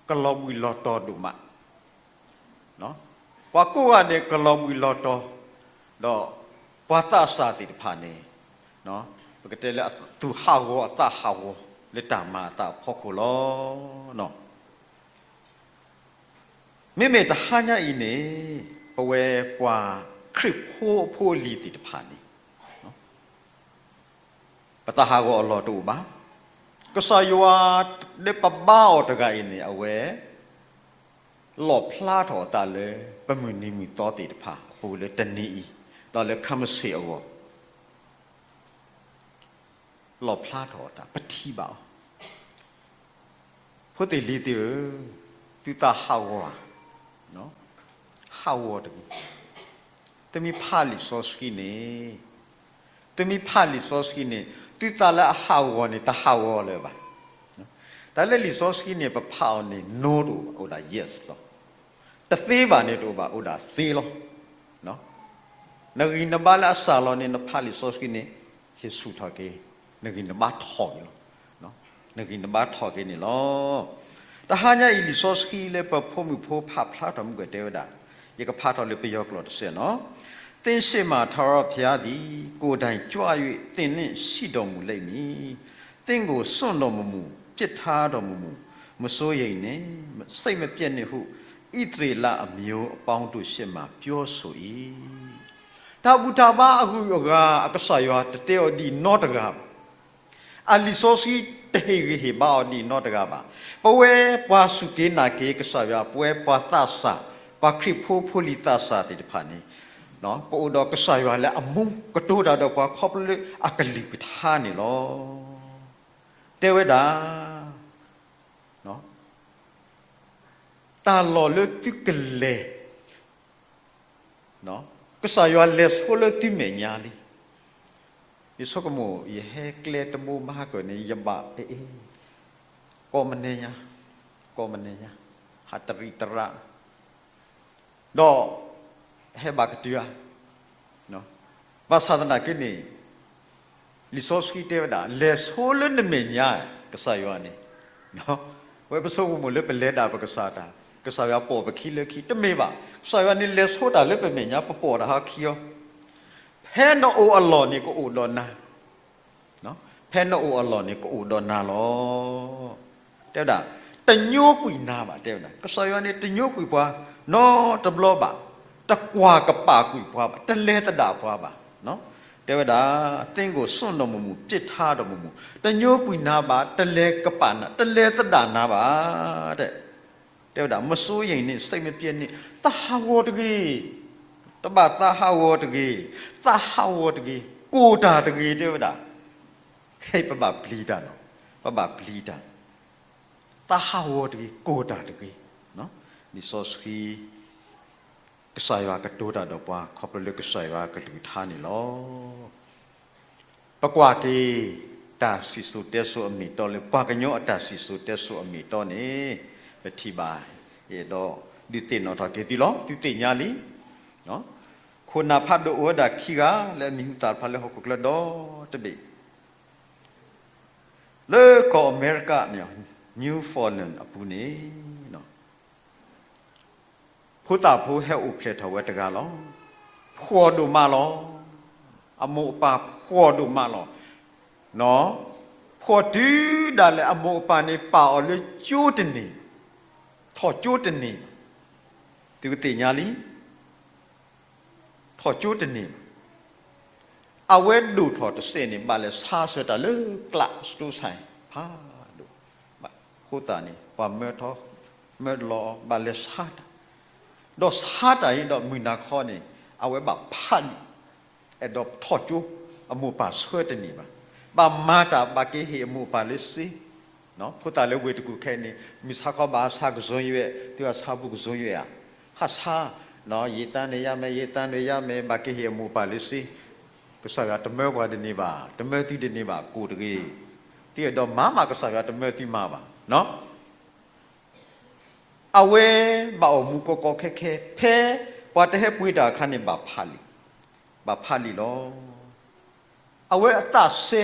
ကလီၤဘှံးလီၤတီၤဒိၣ်မး ပှၤကိးဂၤဒဲးကလီၤဘှံးလီၤတီၤ, ဒီးပှၤသးစၢ်သ့ၣ်တဖၣ်န့ၣ် ပကတဲလၢအသူၣ်ဟးဂီၤအသးဟးဂီၤ လၢတၢ်မၤအသးအဖီခိၣ်လီၤ. မ့မ့ၢ်တဟါညါအံၤန့ၣ် ပဝဲပှၤခရံာ်ဖိအဖိအလံၤသ့ၣ်တဖၣ်န့ၣ် ပသးဟးဂီၤအလီၢ်တအိၣ်ဘၣ်. ကစၢ်ယွၤလၢပဘါအီၤတဂၤအံၤန့ၣ် အဝဲ လီၣ်ဖျါထီၣ်အသးလၢ ပမုၢ်နံၤမုၢ်သီသ့ၣ်တဖၣ်အပူၤလၢတနံၤအံၤ, ဒီးလၢခဲမုၢ်ဆ့ၣ်အဂီၢ် လီၣ်ဖျါထီၣ်အသး ပထံၣ်ဘၣ်အီၤ. ဖိသ့ၣ်လံၤသ့ၣ်ဧၢ, သုသးဟးဂီၤဧါ, ဟးဂီၤတဂ့ၤ. သုမ့ၢ်ဖးလံာ်စီဆှံန့ၣ်, သုမ့ၢ်ဖးလံာ်စီဆှံန့ၣ် သုသးလၢအဟးဂီၤန့ၣ် တဟးဂီၤလၢၤဘၣ်. တၢ်လၢလံာ်စီဆှံန့ၣ် ပဖးအီၤန့ၣ် no တအိၣ်ဘၣ်, အိၣ်ဒၣ် yes လီၤ. တသ့ဘၣ်န့ၣ်တအိၣ်ဘၣ်, အိၣ်ဒၣ်သ့လီၤ. နဂံၢ်နဘါလၢအစှၤလီၤန့ၣ် နဖးလံာ်စီဆှံန့ၣ် ဟ့ၣ်ဆူၣ်ထီၣ်က့ၤ, နဂံၢ်နဘါထီၣ်က့ၤလီၤ. နဂံၢ်နဘါထီၣ်က့ၤန့ၣ်လီၤ. တဟါညါအံၤလံာ်စီဆှံလၢပဖိမုၣ်ဖိဖးဖျါထီၣ်မုၢ်ကွဲးတဲဝဲဒၣ်, ယကဖးထီၣ်လၢပယီၤကျိာ်တစဲးနီၤ. သင့်ရှေ့မှာ ထာဝရဘုရားသည် ကိုယ်တိုင်ကြွ၍ သင့်နှင့်ရှိတော်မူလိမ့်မည်. သင့်ကိုစွန့်တော်မမူ, ပစ်ထားတော်မမူ, မစိုးရိမ်နှင့်, စိတ်မပျက်နှင့်ဟု ဣသရေလအမျိုးအပေါင်းတို့ရှေ့မှာပြောဆို၏. တၢ်ဘူၣ်တၢ်ဘါအဂုၤအဂၤ အကစၢ်ယွၤတတဲအီၤဒ်နီတဂၤဘၣ်. အလံာ်စီဆှံတဟ့ၣ်ဂံၢ်ဟ့ၣ်ဘါအီၤဒ်နီတဂၤဘၣ်. ပဝဲပှၤစူၢ်က့ၤနာ်က့ၤကစၢ်ယွၤ, ပဝဲပှၤသးစၢ်, ပှၤခရံာ်ဖိဖိလံၤသးစၢ်သ့ၣ်တဖၣ်န့ၣ် ပအိၣ်ဒီးကစၢ်ယွၤလၢအမူ ကတိၤတၢ်ဒီးပှၤခီဖျိလၢအကလုၢ်ကထါန့ၣ်လီၤ. တဲဝဲဒၣ်, တၢ်လီၢ်လၢသုကလဲၤ ကစၢ်ယွၤလဲၤဆိလၢသုမဲာ်ညါလံ. ယဆိကမိၣ် ယဟဲကျဲတဘိဘၣ်ဟါကၢၣ်န့ၣ် ယဘၣ်အ့ၣ်အ့ၣ်, ကိးမနံၤညါ, ကိးမနံၤညါ, ဟးတရံးတရါ, ဒီးဟဲဘၣ်ကတုၤဧါ. ဘၣ်ဆၣ်သနာ်က့န့ၣ် လံာ်စီဆှံတဲဝဲဒၣ် လဲၤဆိလၢနမဲာ်ညါ, ကစၢ်ယွၤန့ၣ် ဝဲပဆိကမိၣ်လၢပလဲၤဒၣ်ပကစၢ်တၢ်, ကစၢ်ယွၤပိာ်ပခံလၢခံ တမ့ၢ်ဘၣ်. ကစၢ်ယွၤန့ၣ်လဲၤဆိတၢ်လၢပမဲာ်ညါ ပပိာ်တၢ်ဟီခံအီၤ, ဖဲနအိၣ်အလီၢ်န့ၣ်ကအိၣ်ဒီးနၤ, ဖဲနအိၣ်အလီၢ်န့ၣ်ကအိၣ်ဒီးနၤလီၤ. တဲဝဲဒၣ် တညိကွံာ်နၤဘၣ်, တဲဝဲဒၣ် ကစၢ်ယွၤန့ၣ်တညိကွံာ်ပှၤနီတဘျီဘၣ်, တကွၢ်ကပာ်ကွံာ်ပှၤဘၣ်, တလဲၤသဒၣ်ပှၤဘၣ်. တဲဝဲဒၣ် သင်ကိုစွန့်တော်မမူ, ပစ်ထားတော်မမူ, တညိကွံာ်နၤဘၣ်, တလဲၤကပာ်နၤ, တလဲၤသဒၣ်နၤဘၣ်. တဲဝဲဒၣ် မစိုးရိမ်နှင့်, စိတ်မပျက်နှင့်, သးဟးဂီၤတဂ့ၤ, တဘၣ်သးဟးဂီၤတဂ့ၤ, သးဟးဂီၤတဂ့ၤ, ကိၢ်တၢ်တဂ့ၤ, တဲဝဲဒၣ် ဟဲပဘၣ်ပျံၤတၢ်နီၤ, ပဘၣ်ပျံၤတၢ်, သးဟးဂီၤတဂ့ၤ, ကိၢ်တၢ်တဂ့ၤ. လံာ်စီဆှံ ကစၢ်ယွၤကတိၤတၢ်ဒီးပှၤ ခီဖျိလၢကစၢ်ယွၤကလုၢ်ကထါန့ၣ်လီၤ. ပကွၢ်က့ၤ တၢ်စံၣ်စိၤတဲစိၤအမ့ၢ်အတီလၢ ပှၤကညီအတၢ်စံၣ်စိၤတဲစိၤအမ့ၢ်အတီန့ၣ် ပထံၣ်ဘၣ်, အဲၣ်ဒိးဒုးသ့ၣ်နီၣ်ထီၣ်က့ၤသုလီၤ. သုသ့ၣ်ညါလံ, ခိၣ်နၢ်ဖးဒိၣ်အိၣ်ဝဲဒၣ်ခံဂၤ လၢအမံၤဟူသၣ်တဖၣ်လၢဟီၣ်ခိၣ်ချၢဒီတဘ့ၣ် လၢကီၢ်အမဲရကၤန့ၣ် Newfoundland အပူၤန့ၣ် ဖိသၣ်ဖိဟဲအိၣ်ဖျဲၣ်ထီၣ်ဝဲတဂၤလီၤ. ဖှီၣ်ဒိၣ်မးလီၤ. အမိၢ်အပၢ်ဖှီၣ်ဒိၣ်မးလီၤ. ဖှီၣ်တုၤဒၣ်လဲာ်အမိၢ်အပၢ်န့ၣ် ပာ်အီၤလၢကၠိတန့ၢ်, ထီၣ်ကၠိတန့ၢ်, သုကသ့ၣ်ညါလံ ထီၣ်ကၠိတန့ၢ်ဘၣ်. အဝဲဒိၣ်ထီၣ်တစဲးန့ၣ် ဘၣ်လဲၤဆါဆှၢတၢ်လၢကျး စတိစဲး ဖးဒိၣ်, အဃိသတးန့ၣ် ပှၤမၢထီၣ် မၢလီၤ ဘၣ်လဲၤဆါတၢ်, ဒီးဆါတၢ်အံၤဒီးမုၢ်နၤခီန့ၣ် အဝဲဘၣ်ဖးလံာ်, အဲၣ်ဒိးထီၣ်ကၠိ, အမိၢ်ပၢ်ဆှၢတန့ၢ်ဘၣ်. ဘၣ်မၤတၢ်ဘၣ်က့ၤဟ့ၣ်အမိၢ်အပၢ်လၢစ့ ဖိသၣ်လၢဝ့ၢ်တကူၣ်ခဲအံၤန့ၣ် မုၢ်ဆါခီဘၣ်ဟးဆါကစူယွဲၣ်, သုဟးဆါဘူးကစူယွဲၣ်ဧါ, ဟးဆါ, ရေသန့်တွေရမယ်, ရေသန့်တွေရမယ်, ဘၣ်က့ၤဟ့ၣ်အမိၢ်အပၢ်လၢစ့, ကစၢ်ယွၤတမၢပှၤတန့ၢ်ဘၣ်, တမၢသုတန့ၢ်ဘၣ် ကိၣ်တဂ့ၤ, သုအဲၣ်ဒိးမၤမး ကစၢ်ယွၤတမၢသုမၤဘၣ်. အဝဲဘၣ်အိၣ်မူကီကီခဲခဲ ဖဲပှၤတဟဲပှ့ၤတၢ်အခါန့ၣ် ဘၣ်ဖးလံာ်, ဘၣ်ဖးလံာ်လီၤ. အဝဲအသးစဲ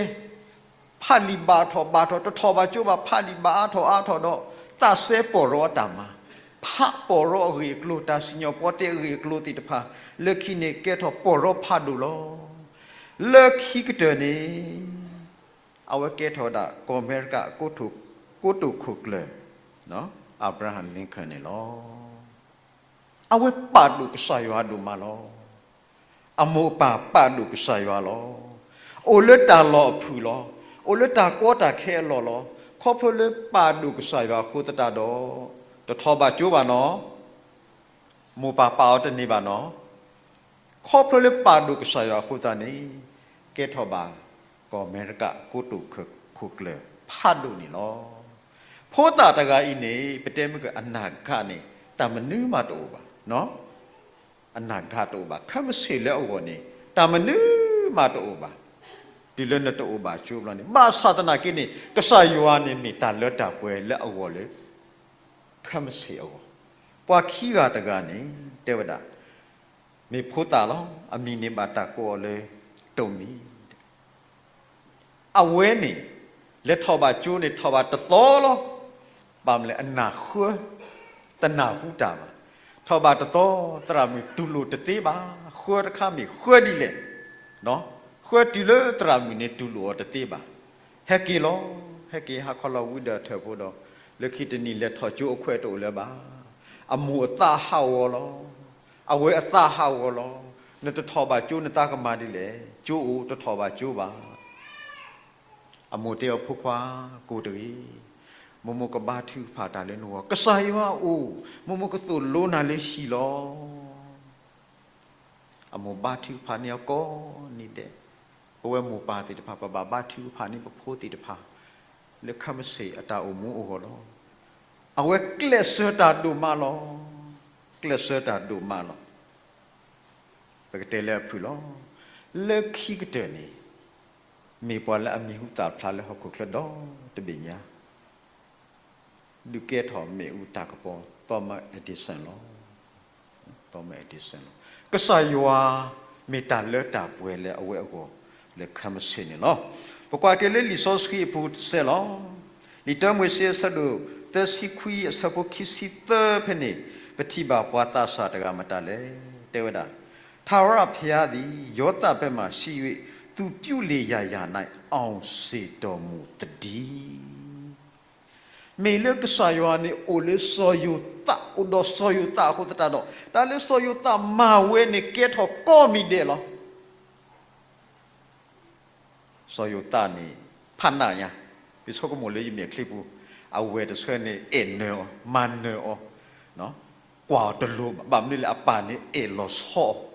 ဖးလံာ်ဘၣ်ထီၣ်ဘၣ်ထီၣ် တထီၣ်ဘၣ်ကၠိဘၣ် ဖးလံာ်ဘၣ်အါထီၣ်အါထီၣ်ဒီး သးစဲပိာ်ရီအတၢ်မၤ, ဖးပိာ်ရီအဂ့ၢ်အကျိၤ တၢ်စံၣ်ညီၣ်ပီတ့အဂ့ၢ်အကျိၤသ့ၣ်တဖၣ်, လၢခံန့ၣ်ကဲထီၣ်ပိာ်ရီဖးဒိၣ်လီၤ. လၢခံကတၢၢ်န့ၣ် အဝဲကဲထီၣ်ဝဲဒၣ် ကီၢ်အမဲရကၤ ကိတိာ်ခိၣ်ကျၢၢ် Abraham Lincoln န့ၣ်လီၤ. အဝဲပာ်ဒိၣ်ကစၢ်ယွၤဒိၣ်မးလီၤ. အမိၢ်အပၢ်ပာ်ဒိၣ်ကစၢ်ယွၤလီၤ. အိၣ်လၢတၢ်လီၢ်အဖုၣ်လီၤ. အိၣ်လၢတၢ်ကီတၢ်ခဲအလီၢ်လီၤ. ခီဖျိလၢပာ်ဒိၣ်ကစၢ်ယွၤအဃိသတးဒီး တထီၣ်ဘၣ်ကၠိဘၣ်နီၤ. မိၢ်ပၢ်ပာ်အီၤတန့ၢ်ဘၣ်နီၤ. ခီဖျိလၢပာ်ဒိၣ်ကစၢ်ယွၤအဃိသတးန့ၣ် ကဲထီၣ်ဘၣ် ကီၢ်အမဲရကၤ ကိတိာ်ခိၣ်ကျၢၢ်ဖးဒိၣ်န့ၣ်လီၤ. ဖိသၣ်တဂၤအံၤန့ၣ် ပတဲမ့ၢ်ကအနၢ်ဂၤန့ၣ် တၢ်မနုၤမးတအိၣ်ဘၣ်. အနၢ်ဂၤတအိၣ်ဘၣ်. ခဲမုၢ်ဆ့ၣ်လၢအဂီၢ်န့ၣ် တၢ်မနုၤမးတအိၣ်ဘၣ်. တုၤလၢနတအိၣ်ဘၣ်ကၠိဘျီန့ၣ် ဘၣ်ဆၣ်သနာ်က့န့ၣ် ကစၢ်ယွၤန့ၣ်မ့ၢ်တၢ်လၢတၢ်ပှဲၤလၢအဂီၢ်လၢ ခဲမုၢ်ဆ့ၣ်အဂီၢ်. ပှၤခံဂၤတဂၤန့ၣ် တဲဝဲဒၣ် မ့ၢ်ဖိသၣ်လီၤ. အမံၤန့ၣ်ဘၣ်တၢ်ကိးအီၤလၢ တိမံၤ အဝဲန့ၣ် လဲၤထီၣ်ဘၣ်ကၠိန့ၣ် ထီၣ်ဘၣ်တသီလီၤ. ဘၣ်မနုၤလဲၣ် အနၢ်ဃၢ တနၢ်ဟူတၢ်ဘၣ်. ထီၣ်ဘၣ်တသီ သရၣ်မုၣ်တူၢ်လိာ်တသ့ဘၣ်. ဃၢတခါမ့ၢ်ဃၢဒ်လဲၣ်, ဃၢတုၤလၢသရၣ်မုၣ်န့ၣ်တူၢ်လိာ်အီၤတသ့ဘၣ်. ဟဲက့ၤလီၤ. ဟဲက့ၤဟးခီလီၤဝံဒီးထၢၣ်ဖိဒီး လၢခံတနံၤလဲၤထီၣ်ကၠိအခွဲးတအိၣ်လၢၤဘၣ်. အမိၢ်အသးဟးဂီၤလီၤ. အဝဲအသးဟးဂီၤလီၤ. နတထီၣ်ဘၣ်ကၠိနသးကမၤဒ်လဲၣ်. ကၠိအိၣ် တထီၣ်ဘၣ်ကၠိဘၣ်. အမိၢ်တဲအီၤ ဖိခွါ ကိၢ်တဂ့ၤ, မိၢ်မိၢ်ကဘါထုကဖၣ်တၢ်လၢနဂီၢ်, ကစၢ်ယွၤအိၣ်, မိၢ်မိၢ်ကသိၣ်လိနၤလၢဟံၣ်လီၤ. အမိၢ်ဘါထုကဖၣ်န့ၢ်အီၤကိးနံၤဒဲး. ပဝဲမိၢ်ပၢ်သ့ၣ်တဖၣ် ပဘၣ်ဘါထုကဖၣ်န့ၢ်ပဖိသ့ၣ်တဖၣ် လၢခဲမုၢ်ဆ့ၣ်အတၢ်အိၣ်မူအဂီၢ်လီၤ. အဝဲကျဲးစၢးတၢ်ဒိၣ်မးလီၤ. ကျဲးစၢးတၢ်ဒိၣ်မးလီၤ. ပ ပကတဲလၢအဖုၣ်လီၤ. လၢခံကတၢၢ်န့ၣ် မ့ၢ်ပှၤလၢအမံၤဟူသၣ်ဖျါလၢဟီၣ်ခိၣ်ချၢဒီတဘ့ၣ်ညါ ဒုးကဲထီၣ်မ့ၣ်အူတၢ်ကပီၤ Thomas Edison လီၤ. Thomas Edison လီၤ. ကစၢ်ယွၤမ့ၢ်တၢ်လၢတၢ်ပှဲၤလၢအဝဲအဂီၢ်လၢခဲမုၢ်ဆ့ၣ်န့ၣ်လီၤ. ပကွၢ်က့ၤလၢလံာ်စီဆှံအပူၤတစဲးလီၤ. လံာ်တၢမိၤၡ့အဆၢဒိၣ်သၢဆံခွံအဆၢဖိခံဆံသၢဖဲန့ၣ် ပထံၣ်ဘၣ်ပှၤသးစၢ်တဂၤမတၤလဲၣ် တဲဝဲဒၣ်, ထာဝရဘုရားသည် ယောသပ်ဘက်မှ ဆင်း၍ သူပြုလေရာရာ၌ အောင်စေတော်မူသတည်း. မ့ၢ်လၢကစၢ်ယွၤန့ၣ် အိၣ်လၢစီၤယိၤသး, အိၣ်ဒီးစီၤယိၤသးအဃိသတးဒီး တၢ်လၢစီၤယိၤသးမၤဝဲန့ၣ် ကဲထီၣ်ကိးမံၤဒဲးလီၤ. စီၤယိၤသးန့ၣ် ဖးနးညါ, ယဆိကမိၣ်လၢယမဲာ်ချံပူၤ, အဝဲၢ်တဆှၢန့ၣ် အဲၣ်နၢၤအီၤ, မၤနၢၤအီၤ, ကွၢ်အီၤတလိၤဘၣ်, ဘၣ်မနုၤလဲၣ် အပၢ်န့ၣ်အဲၣ်လီၤဆီအီၤ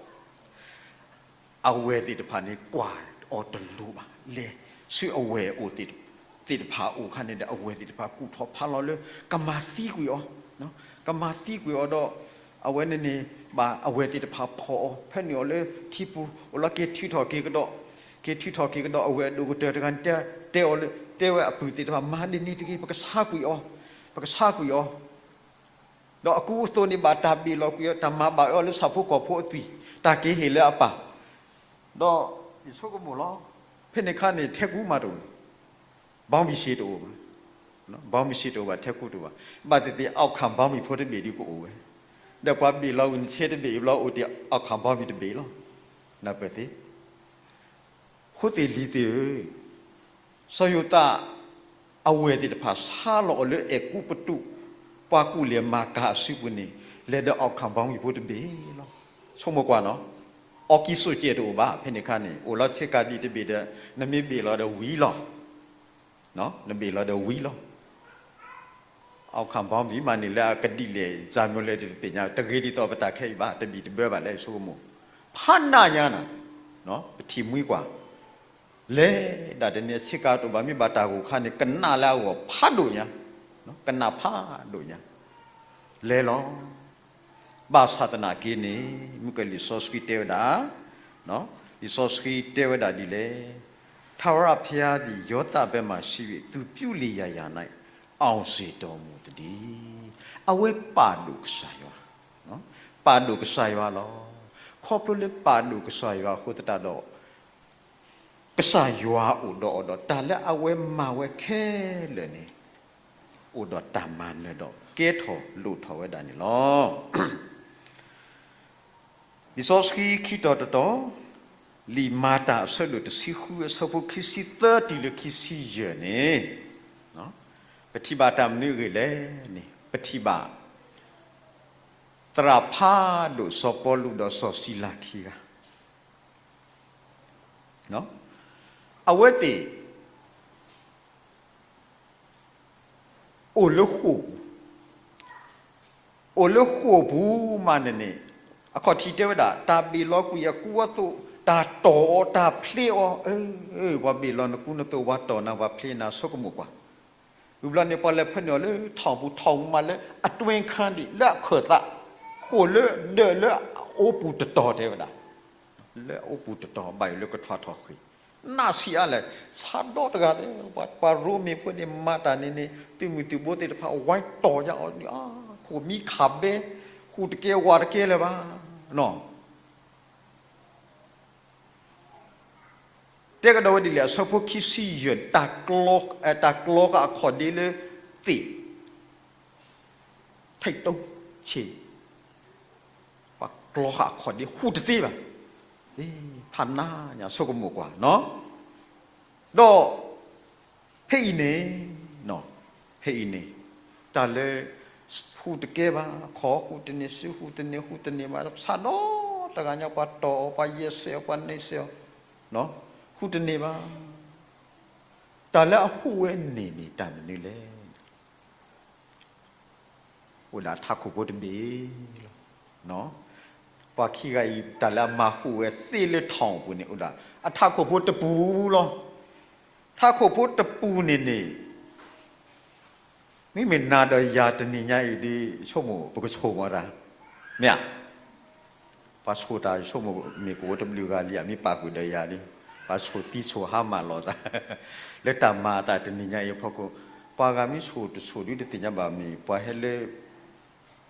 အဝဲၢ်သ့ၣ်တဖၣ်န့ၣ် ကွၢ်အီၤတလိၤဘၣ်, လဲၤဆူအဝဲၢ်အိၣ်သ့ၣ်တဖၣ်အအိၣ်အခါန့ၣ်ဒီး အဝဲၢ်သ့ၣ်တဖၣ်ကူၣ်ထီၣ်ဖးလီၤလၢ ကမၤသံကွံာ်အီၤ, ကမၤသံကွံာ်အီၤဒီး အဝဲန့ၣ်န့ၣ် ဘၣ်အဝဲၢ်သ့ၣ်တဖၣ်ဖီၣ်အီၤ ဖဲန့ၣ်အီၤလၢထံပူၤ, အိၣ်လီၤက့ၤထုးထီၣ်က့ၤကဒီး, က့ၤထုးထီၣ်က့ၤကဒီး အဝဲၢ်ဒိၣ်ကတၢၢ်တဂၤန့ၣ် တဲအီၤလၢ တဲဝဲအပုၢ်သ့ၣ်တဖၣ် မၤဒ်န့ၣ်တဂ့ၤ, ပကဆါကွံာ်အီၤ, ပကဆါကွံာ်အီၤ ဒီးအကူအသိးန့ၣ် ဘၣ်တၢ်ဘ့ၣ်လီၤကွံာ်အီၤ, တၢ်မၤဘၣ်အီၤလၢဆၣ်ဖိကီၢ်ဖိအသွံၣ်, တၢ်က့ၤဟ့ၣ်လၢအပၢ်, ဒီးယဆိကမိၣ်လီၤ, ဖဲန့ၣ်အခါန့ၣ် ထဲကူမးတအိၣ်, ဘီမံၤစ့တအိၣ်ဘၣ်, ဘီမံၤစ့တအိၣ်ဘၣ်, ထဲကူတအိၣ်ဘၣ်, ဘၣ်သ့ၣ်သ့ၣ် အောင်ခံဘီမံၤဖိတဘ့ၣ်ဒုးကအိၣ်ဝဲ, ဒီးပှၤဘ့ၣ်လီၤဝံၤန့ၣ် ဆ့တဘ့ၣ်ဘျီအိၣ်တ့ၢ် အောင်ခံဘီမံၤတဘ့ၣ်လီၤ, နၢ်ပၢၢ်သ့ ဖိသ့ၣ်လံၤသ့ၣ်ဧၢ, စီၤယိၤသး အဝဲၢ်သ့ၣ်တဖၣ်ဆါလီၤအီၤလၢအဲၤကူပတူး ပှၤကူၣ်လဲၤမၤကၤအစုပူၤန့ၣ် လဲၤဒီးအောင်ခံဘီမံၤဖိတဘ့ၣ်လီၤ. ဆိကမိၣ်ကွၢ်နီၤ, အောင်ခံစူးကျဲးတအိၣ်ဘၣ် ဖဲန့ၣ်အခါန့ၣ် အိၣ်လီၤဆ့ကၤဒံးတဘ့ၣ်ဒီး နမ့ၢ်ဘ့ၣ်လီၤဒီးဝံၤလီၤ, နဘ့ၣ်လီၤဒီးဝံၤလီၤ. အောင်ခံဘီမံၤမးန့ၣ်လၢအကဒ်လဲၣ် စၢ်မၠိလဲၣ်တသ့ၣ်ညါ တဂ့ၤဒ်သိးပတၢ်ခဲအံၤဘၣ် တဘံၣ်တဘၢဘၣ်လၢယဆိကမိၣ်, ဖးနးညါနၤ, ပထံၣ်မှံကွၢ် လဲၤဒၣ်တန့ၢ် ဆ့ကၤတအိၣ်ဘၣ် မ့ၢ်ဘၣ်တၢ်ဂိၢ်ခါန့ၣ် ကနၣ်လၢအဂီၢ်ဖးဒိၣ်ညါ, ကနၣ်ဖးဒိၣ်ညါ, လဲၤလီၤ. ဘၣ်ဆၣ်သနာ်က့န့ၣ် မုၣ်ကီၤလံၢ်စီဆှံတဲဝဲဒၣ်, လံာ်စီဆှံတဲဝဲဒၣ်ဒ်လဲၣ်, ထာဝရဘုရားသည် ယောသပ်ဘက်မှ ဆင်း၍ သူပြုလေရာရာ၌ အောင်စေတော်မူသတည်း. အဝဲပာ်ဒိၣ်ကစၢ်ယွၤ, ပာ်ဒိၣ်ကစၢ်ယွၤလီၤ. ခီဖျိလၢပာ်ဒိၣ်ကစၢ်ယွၤအဃိသတးဒီး ကစၢ်ယွၤအိၣ်ဒီးအီၤဒီး တၢ်လၢအဝဲမၤဝဲခဲလၢာ်န့ၣ် အိၣ်ဒီးတၢ်မၤနၢၤဒီး ကဲထီၣ်လိၣ်ထီၣ်ဝဲဒၣ်န့ၣ်လီၤ. လံာ်စီဆှံခံတီၤတတီၤ, လံာ်မၤတၢ်အဆၢဒိၣ်တဆံဃုအဆၢဖိခံဆံသၢတုၤလၢခံဆံယဲၢ်န့ၣ်, ပထံၣ်ဘၣ်တၢ်မနုၤအဂ့ၢ်လဲၣ်န့ၣ် ပထံၣ်ဘၣ် သရၣ်ဖးဒိၣ်စီၤပီလူးဒီးစီၤစံလၤခံဂၤ အဝဲသ့ၣ် အိၣ်လၢဃိာ်ပူၤ, အိၣ်လၢဃိာ်ပူၤမးန့ၣ်န့ၣ်, အခီၣ်ထံးတဲဝဲဒၣ် တၢ်ဘ့ၣ်လီၤကွံာ်အကူအသိး, တၢ်တီၢ်အီၤ တၢ်ဖျ့အီၤ, အၢ ပှၤဘ့ၣ်လီၤနကူနသိး ပှၤတီၢ်နၤ ပှၤဖျ့နၤ ဆိကမိၣ်ကွၢ်, ဝံၤဘျီန့ၣ် ပှၤလဲၤဖၢနုာ်အီၤလၢထီၣ်ပူၤ ထီၣ်ပူၤမးလၢ အတွင်းခန်း ဒံး လၢအခၢၣ်သး, ဃိာ်လၢဒၢးလၢအအိပူၤတတီၤတဲဝဲဒၣ် လၢအအိပူၤတတီၤ ဘၣ်ယိၣ်လၢကထွါထီၣ်ဃ့ၢ်, နးဆံးအါလဲၣ်, ဆၣ်ဒီတဂၤသ့ၣ်, ပှၤရိမ့ၤဖိန့ၣ် မၤတၢ်န့ၣ်န့ၣ် သုးမုၢ်သုးဘိသ့ၣ်တဖၣ် ဝိုင်းတီၢ်ယၤအီၤ, ခိၣ်မံခးဘဲ, ဃူတကဲဝးတကဲလၢၤဘၣ်, တဲကဒီးဝဲဒ်လဲၣ် အဆၢဖိခံဆံယဲၢ်, တၢ်ကျီဃာ်အခီၣ်ဒ့လၢသ့ၣ် ထိတ်တုံးချေ, ပှၤကျီဃာ်အခီၣ်ဒ့ဃူတသ့ဘၣ်, ဖးနးညါ ဆိကမိၣ်ကွၢ်နီၤ, ဒီး ဖဲအံၤန့ၣ်, ဖဲအံၤန့ၣ်, တၢ်လၢ ဃူတကဲဘၣ်, ခီဃူတန့ၢ် စုဃူတန့ၢ် ဃူတန့ၢ်ဘၣ်, ဆၣ်ဒီတဂၤညါ ပှၤတီၢ်အီၤ ပှၤယဲၢ်ဆဲးအီၤ ပှၤန့ၢ်ဆဲးအီၤ, ဃူတန့ၢ်ဘၣ်, တၢ်လၢအဃူဝဲန့ၣ်န့ၣ် တၢ်မနုၤလဲၣ် အိၣ်ဒၣ်ထးခိၣ်ဖိတဘ့ၣ်လီၤ. ပှၤခံဂၤအံၤ တၢ်လၢအမၤဃူဝဲသ့လၢထီၣ်ပူၤန့ၣ် အိၣ်ဒၣ်အထးခိၣ်ဖိတပူၤလီၤ. ထးခိၣ်ဖိတပူၤန့ၣ်န့ၣ် မ့မ့ၢ်နၤဒီးယၤတနံၤညါအံၤဒ် ဆိကမိၣ် ပကဆိကမိၣ်တၢ်, မ့ၢ်ဧါ. ပှၤဆိၣ်တၢ်ဆိကမိၣ်မ့ၢ်ကအိၣ်တဘျုးဂၤလံ အမ့ၢ်ပာ်ဃုာ်ဒီးယၤလံ, ပှၤဆိၣ်သံဆိၣ်ဟါမၢ်လိာ်သး လၢတၢ်မၤအသးတနံၤညါအံၤအဖီခိၣ်, ပှၤဂၤမ့ၢ်ဆိၣ်တဆိၣ်ဒုတသ့ၣ်ညါဘၣ်, မ့ၢ်ပှၤဟဲလၢ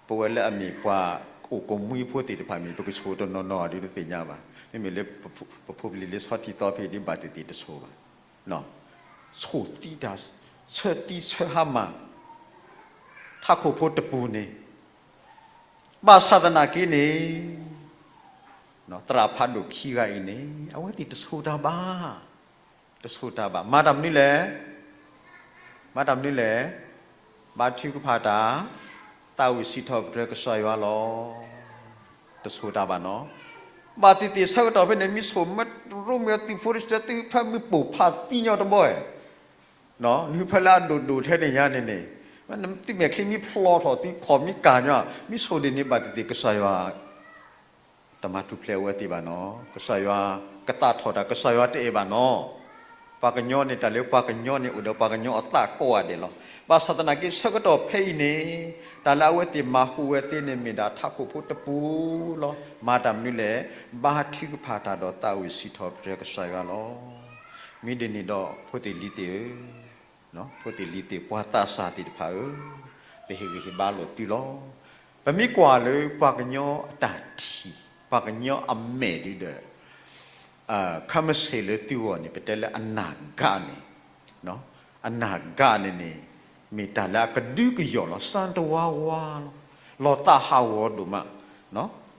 ပဝဲလၢအမ့ၢ်ပှၤအိၣ်ကမှံဖိသ့ၣ်တဖၣ်မ့ၢ် ပကဆိၣ်တနီၤနီၤဒုတသ့ၣ်ညါဘၣ်. မ့မ့ၢ်လၢ ပဖိပလံၤလၢဆီထံသီဖဲအံၤဒ် ဘၣ်သ့ၣ်သ့ၣ်တဆိၣ်ဘၣ်. ဆိၣ်သံတၢ်, ဆၢသံဆၢဟါမၢ် ထးခိၣ်ဖိတပူၤန့ၣ်, ဘၣ်ဆၣ်သနာ်က့န့ၣ် သရၣ်ဖးဒိၣ်ခံဂၤအံၤန့ၣ် အဝဲသ့ၣ်တဆိၣ်တၢ်ဘၣ်, တဆိၣ်တၢ်ဘၣ်. မၤတၢ်မနုၤလဲၣ်, မၤတၢ်မနုၤလဲၣ်, ဘါထုကဖၣ်တၢ်, သးဝံၣ်စံးထီၣ်ပတြၢၤကစၢ်ယွၤလီၤ. တဆိၣ်တၢ်ဘၣ်နီၤ. ဘၣ်သ့ၣ်သ့ၣ်ဆၢကတီၢ်ဖဲန့ၣ် မ့ၢ်ဆိၣ်မ့ၢ်ရိမ့ၢ်သုးဖိတစၢ သုဖၢမုၢ်ပိာ်ဖးသံညီတဘီဧါ နဖၢလၢအဒိၣ်ဒိၣ်ထဲန့ၣ်ညါန့ၣ်န့ၣ်, သုမဲာ်ချံမ့ၢ်ဖျိထီၣ် သုခီၣ်မ့ၢ်ကၢ်ညီ, မ့ၢ်ဆိၣ်ဒ်န့ၣ် ဘၣ်သ့ၣ်သ့ၣ်ကစၢ်ယွၤ တမၤထူၣ်ဖျဲးအဝဲသ့ၣ်ဘၣ်နီၤ. ကစၢ်ယွၤကသးထီၣ်တၢ် ကစၢ်ယွၤတအဲၣ်ဘၣ်နီၤ. ပှၤကညီန့ၣ် တၢ်လၢပှၤကညီန့ၣ် အိၣ်ဒီးပှၤကညီအသးကိးဂၤဒဲးလီၤ. ဘၣ်ဆၣ်သနာ်က့ ဆၢကတီၢ်ဖဲအံၤန့ၣ် တၢ်လၢအဝဲသ့ၣ်မၤဟူးဝဲသ့န့ၣ် မ့ၢ်ဒၣ်ထးခိၣ်ဖိတပူၤလီၤ. မၤတၢ်မနုၤလဲၣ်, ဘါထုကဖၣ်တၢ်ဒီးသးဝံၣ်စံးထီၣ်ပတြၢၤကစၢ်ယွၤလီၤ. မ့ၢ်ဒ်န့ၣ်ဒီး ဖိသ့ၣ်လံၤသ့ၣ်ဧၢ, ဖိသ့ၣ်လံၤသ့ၣ် ပှၤသးစၢ်သ့ၣ်တဖၣ်ဧၢ, ပဟ့ၣ်ဂံၢ်ဟ့ၣ်ဘါလိာ်သုလီၤ. ပမ့ၢ်ကွၢ်လၢပှၤကညီအတၢ်ထံၣ်, ပှၤကညီအမဲာ်ဒုဒီး ခါမ့ၢ်ဆ့ၣ်လၢသုဂီၢ်န့ၣ် ပတဲလၢအနၢ်ကၣ်န့ၣ်, အနၢ်ကၣ်န့ၣ်န့ၣ် မ့ၢ်တၢ်လၢအကဒုကယီၢ်လီၤ. စၢတဝါဝါလီၤ. လီၤသးဟးဂီၤဒိၣ်မး.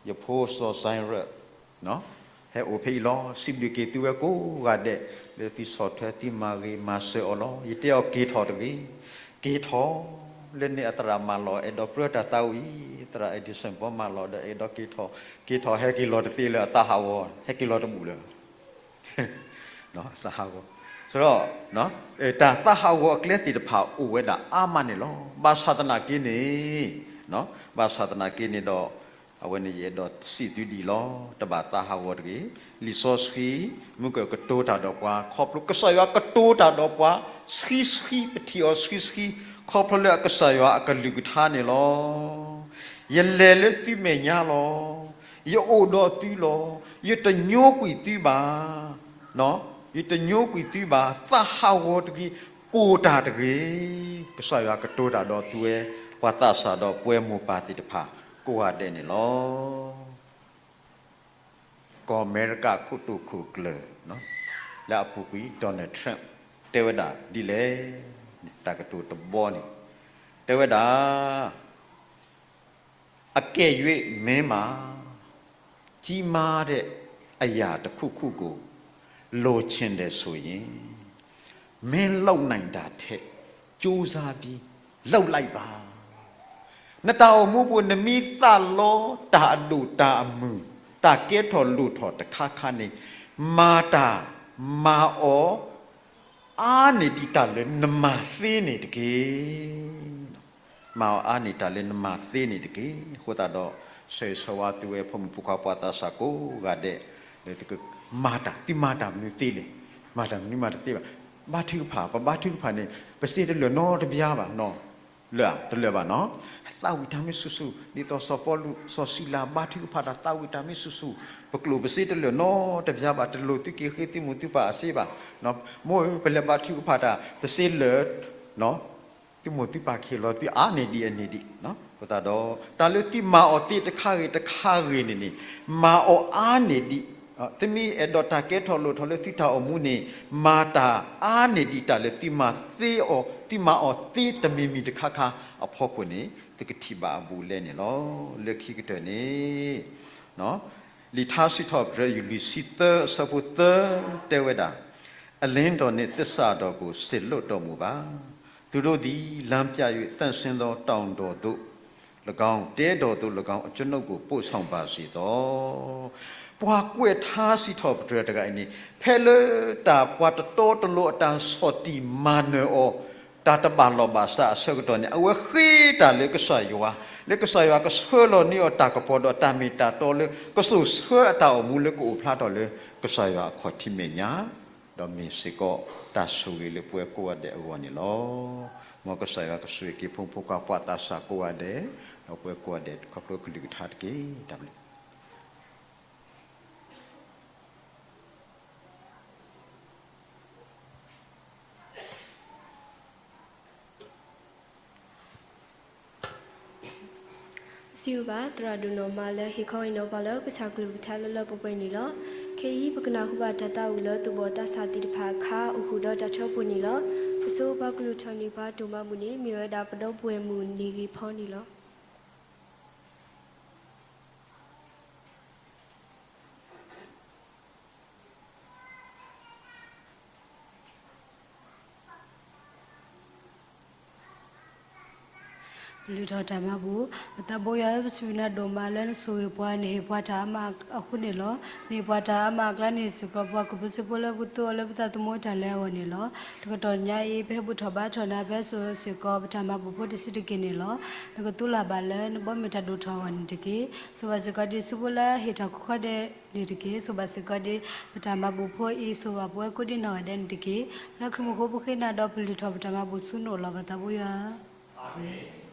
ယဖိစီၤစဲရၢၣ် ဟဲအိၣ်ဖဲအံၤလီၤ. စံးဘျုးက့ၤသုဝဲကိးဂၤဒဲး လၢသုဆီၣ်ထွဲသုမၤဂ့ၤမၤစၢၤအီၤလီၤ. ယတဲအီၤက့ၤထီၣ်တဂ့ၤ, က့ၤထီၣ်, လၢန့ၣ်အသရၣ်မၢလီၤ အဲၣ်ဒိးပြၢတၢ်သးဝံၣ်, သရၣ် Edison ပှၤမၢလီၤဒီး အဲၣ်ဒိးက့ၤထီၣ်, က့ၤထီၣ်ဟဲက့ၤလီၤတသ့လၢအသးဟးဂီၤ, ဟဲက့ၤလီၤတဘူၣ်လၢ သးဟးဂီၤ. ဆိုတော့ တၢ်သးဟးဂီၤအကျဲသ့ၣ်တဖၣ်အိၣ်ဝဲဒၣ်အါမးန့ၣ်လီၤ. ဘၣ်ဆၣ်သနာ်က့န့ၣ်, ဘၣ်ဆၣ်သနာ်က့န့ၣ်ဒီး အဝဲန့ၣ်ယအဲၣ်ဒိးစံးသုဒ်အံၤလီၤ. တဘၣ်သးဟးဂီၤတဂ့ၤ. လံာ်စီဆှံ မုၢ်ကၢၢ်ကတိၤတၢ်ဒီးပှၤ ခီဖျိကစၢ်ယွၤကတိၤတၢ်ဒီးပှၤ ဆှံဆှံ ပထံၣ်အီၤဆှံဆှံ ခီဖျိလၢအကစၢ်ယွၤအကလုၢ်ကထါန့ၣ်လီၤ. ယလဲၤလၢသုမဲာ်ညါလီၤ. ယအိၣ်ဒီးသုလီၤ. ယတညိကွံာ်သုဘၣ်. ယတညိကွံာ်သုဘၣ်. သးဟးဂီၤတဂ့ၤ, ကိၢ်တၢ်တဂ့ၤ. ကစၢ်ယွၤကတိၤတၢ်ဒီးသုဝဲ ပှၤသးစၢ်ဒီးပှၤမိၢ်ပၢ်သ့ၣ်တဖၣ် ကိးဂၤဒဲးန့ၣ်လီၤ. ကီၢ်အမဲရကၤခိၣ်တိာ်ခိၣ်ကျၢၢ် လၢအပူၤကွံာ် Donald Trump တဲဝဲဒၣ်ဒ်လဲၣ်, တၢ်ကတိၤတဘီန့ၣ် တဲဝဲဒၣ် အကယ်၍ မင်းမှာ ကြီးမားတဲ့အရာတစ်ခုခုကို လိုချင်တယ်ဆိုရင် မင်းလုပ်နိုင်တာထက် ကြိုးစားပြီး လုပ်လိုက်ပါ. နတၢ်အိၣ်မူပူၤ နမ့ၢ်သးလီတၢ်အဒိၣ်တၢ်အမုၢ် တၢ်ကဲထီၣ်လိၣ်ထီၣ်တခါခါန့ၣ် မၤတၢ် မၤအီၤ အါန့ၢ်ဒံးတၢ်လၢနမၤသ့န့ၣ်တက့ၢ်. မၤအီၤအါန့ၢ်တၢ်လၢနမၤသ့န့ၣ်တက့ၢ်. အဃိသတးဒီး ဆၢဂ့ၤဆၢဝါသုဝဲဖိမုၣ်ဖိခွါပှၤသးစၢ်ကိးဂၤဒဲး လၢသုကမၤတၢ်, သုမၤတၢ်မနုၤသ့လဲၣ်, မၤတၢ်မနုၤမၤတသ့ဘၣ်. ဘါထုကဖၣ်, ပဘါထုကဖၣ်န့ၣ် ပစ့တလၢာ်နီတဘျါဘၣ်နီၤ. လၢာ်ဧါ, တလၢာ်ဘၣ်နီၤ. သးဝံၣ်တၢ်မ့ၢ်ဆူၣ်ဆူၣ်, ဒ်သိးစီၤပီလူး စီၤစံလၤ ဘါထုကဖၣ်တၢ် သးဝံၣ်တၢ်မ့ၢ်ဆူၣ်ဆူၣ်, ပကျိၣ်ပစ့တလၢာ်နီတဘျါဘၣ်, တလိၣ်သုက့ၤဃ့သုမိၢ်သုပၢ်အစ့ဘၣ်. မိၢ်ဧၢ, ပလဲၤဘါထုကဖၣ်တၢ် ပစ့လၢာ် သုမိၢ်သုပၢ်ခ့ၣ်လီၤသုအါန့ၢ်ဒံးအန့ၢ်ဒံး. အဃိသတးဒီး တၢ်လၢသုမၤအီၤသ့တခါဂ့ၤတခါဂ့ၤန့ၣ်န့ၣ် မၤအီၤအါန့ၢ်ဒံး, သုမ့ၢ်အဲၣ်ဒိးတၢ်ကဲထီၣ်လိၣ်ထီၣ်လၢသုတၢ်အိၣ်မူန့ၣ် မၤတၢ်အါန့ၢ်ဒံးတၢ်လၢသုမၤသ့အီၤ, သုမၤအီၤသ့တမံၤမံၤတခါခါအဖီခိၣ်န့ၣ် သုကထံၣ်ဘၣ်အဘူးအလဲန့ၣ်လီၤ. လၢခံကတၢၢ်န့ၣ် လံာ်ထါစံးထီၣ်ပတြၢၤ ယူၢ်လွံၢ်ဆံသၢ အဆၢဖိသၢ တဲဝဲဒၣ်, အလင်းတော်နှင့်သစ္စာတော်ကို စေလွှတ်တော်မူပါ။ သူတို့သည် လမ်းပြ၍ သန့်ရှင်းသော တောင်တော်သို့ ၎င်း, တဲတော်သို့ ၎င်း အကျွန်ုပ်ကို ပို့ဆောင်ပါစေသော. ပှၤကွဲးထါစံးထီၣ်ပတြၢၤတဂၤအံၤန့ၣ် ဖဲလၢတၢ်ပှၤတတီတလိၤအတၢ်ဆီၣ်တံၢ်မၤနၢၤအီၤ တၢ်တဘၣ်လီၢ်ဘၣ်စးအဆၢကတီၢ်န့ၣ် အဝဲဃ့တၢ်လၢကစၢ်ယွၤ, လၢကစၢ်ယွၤကဆှၢလီၤန့ၢ်အီၤတၢ်ကပီၤဒီးတၢ်မ့ၢ်တၢ်တီလၢ ကစိာ်ဆှၢအတၢ်အိၣ်မူလၢကအိၣ်ဖျါထီၣ်လၢ ကစၢ်ယွၤအခီၣ်ထံးမဲာ်ညါ ဒီးမ့ၢ်စ့ၢ်ကီးတၢ်ဆိၣ်ဂ့ၤလၢပဝဲကိးဂၤဒဲးအဂီၢ်န့ၣ်လီၤ. မ်ကစၢ်ယွၤကဆိၣ်ဂ့ၤက့ၤဖိမုၣ်ဖိခွါပှၤသးစၢ်ကိးဂၤဒဲး, ဒီးပဝဲကိးဂၤဒဲး ခီဖျိကလုၢ်ကထါတက့ၢ်. တၢ်ဘျုး စံးဘျုးဘၣ် သရၣ်ဒိၣ်နီၢ်မါလၢဟ့ၣ်ခီဟ့ၣ်နီၤပှၤလၢကစၢ်ကလုၢ်ကထါလၢလၢပှဲၤပှဲၤန့ၣ်လီၤ. ခဲအံၤပကနၢ်ဟူဘၣ်တၢ်သးဝံၣ်လၢသူၣ်ဘီၣ်သးစၢ်သ့ၣ်တဖၣ်အခါ အိၣ်ဃုာ်ဒီးတၢ်ထၢဖှိၣ်န့ၣ်လီၤ. အဆိပှၤကလုၢ်ထီၣ်န့ၢ်ပှၤဒိၣ်မးအပူၤန့ၣ် မ့ၢ်ဝဲဒၣ်ပဒီပုၢ်ဝဲၢ်မုၣ်န့ၣ်ဂ့ၤဖီန့ၣ်လီၤ. ပလုၢ်ထီၣ်တၢ်မၤဘူၣ်, ပသးဘိယွၤဧၢ, ပစံးဘျုးနၤဒိၣ်မးလၢနဆိၣ်ဂ့ၤပှၤ နဟ့ၣ်ပှၤတၢ်အါမးအဃိန့ၣ်လီၤ. နဟ့ၣ်ပှၤတၢ်အါမးအကျါန့ၣ်စ့ၢ်ကီး ပှၤကပၢၤစ့ဖိလၢပကသူအီၤလၢပသးသမူတၢ်လဲၤအဂီၢ်န့ၣ်လီၤ. တကတီၢ်ညါအံၤ ပဟဲဘူၣ်ထီၣ်ဘါထီၣ်နၤ ပဟဲစိာ်စ့ၢ်ကီးပတၢ်မၤဘူၣ်ဖိတဆံးတက့ၢ်န့ၣ်လီၤ. နကသူလၢ်ဘၣ်လၢနဘီမုၢ်တၢ်ဒိၣ်ထီၣ်အဂီၢ်န့ၣ်တက့ၢ်. ဆိၣ်ဘၣ်စ့ၢ်ကီးဒ်ဆူဖိလၢဟ့ၣ်ထီၣ်ခိၣ်ခီဒဲးန့ၣ်တက့ၢ်. ဆိၣ်ဘၣ်စ့ၢ်ကီးဒ်ပတၢ်မၤဘူၣ်ဖိအံၤ ဆိၣ်ဘၣ်ပဝဲကိးဒံနီၢ်ဂၤဒဲးန့ၣ်တက့ၢ်. လၢခရံာ်မူခိၣ်ပဃ့နၤဒီးပလုၢ်ထီၣ်ပတၢ်မၤဘူၣ်ဆူနအိၣ်လီၤ ပသးဘိယွၤ.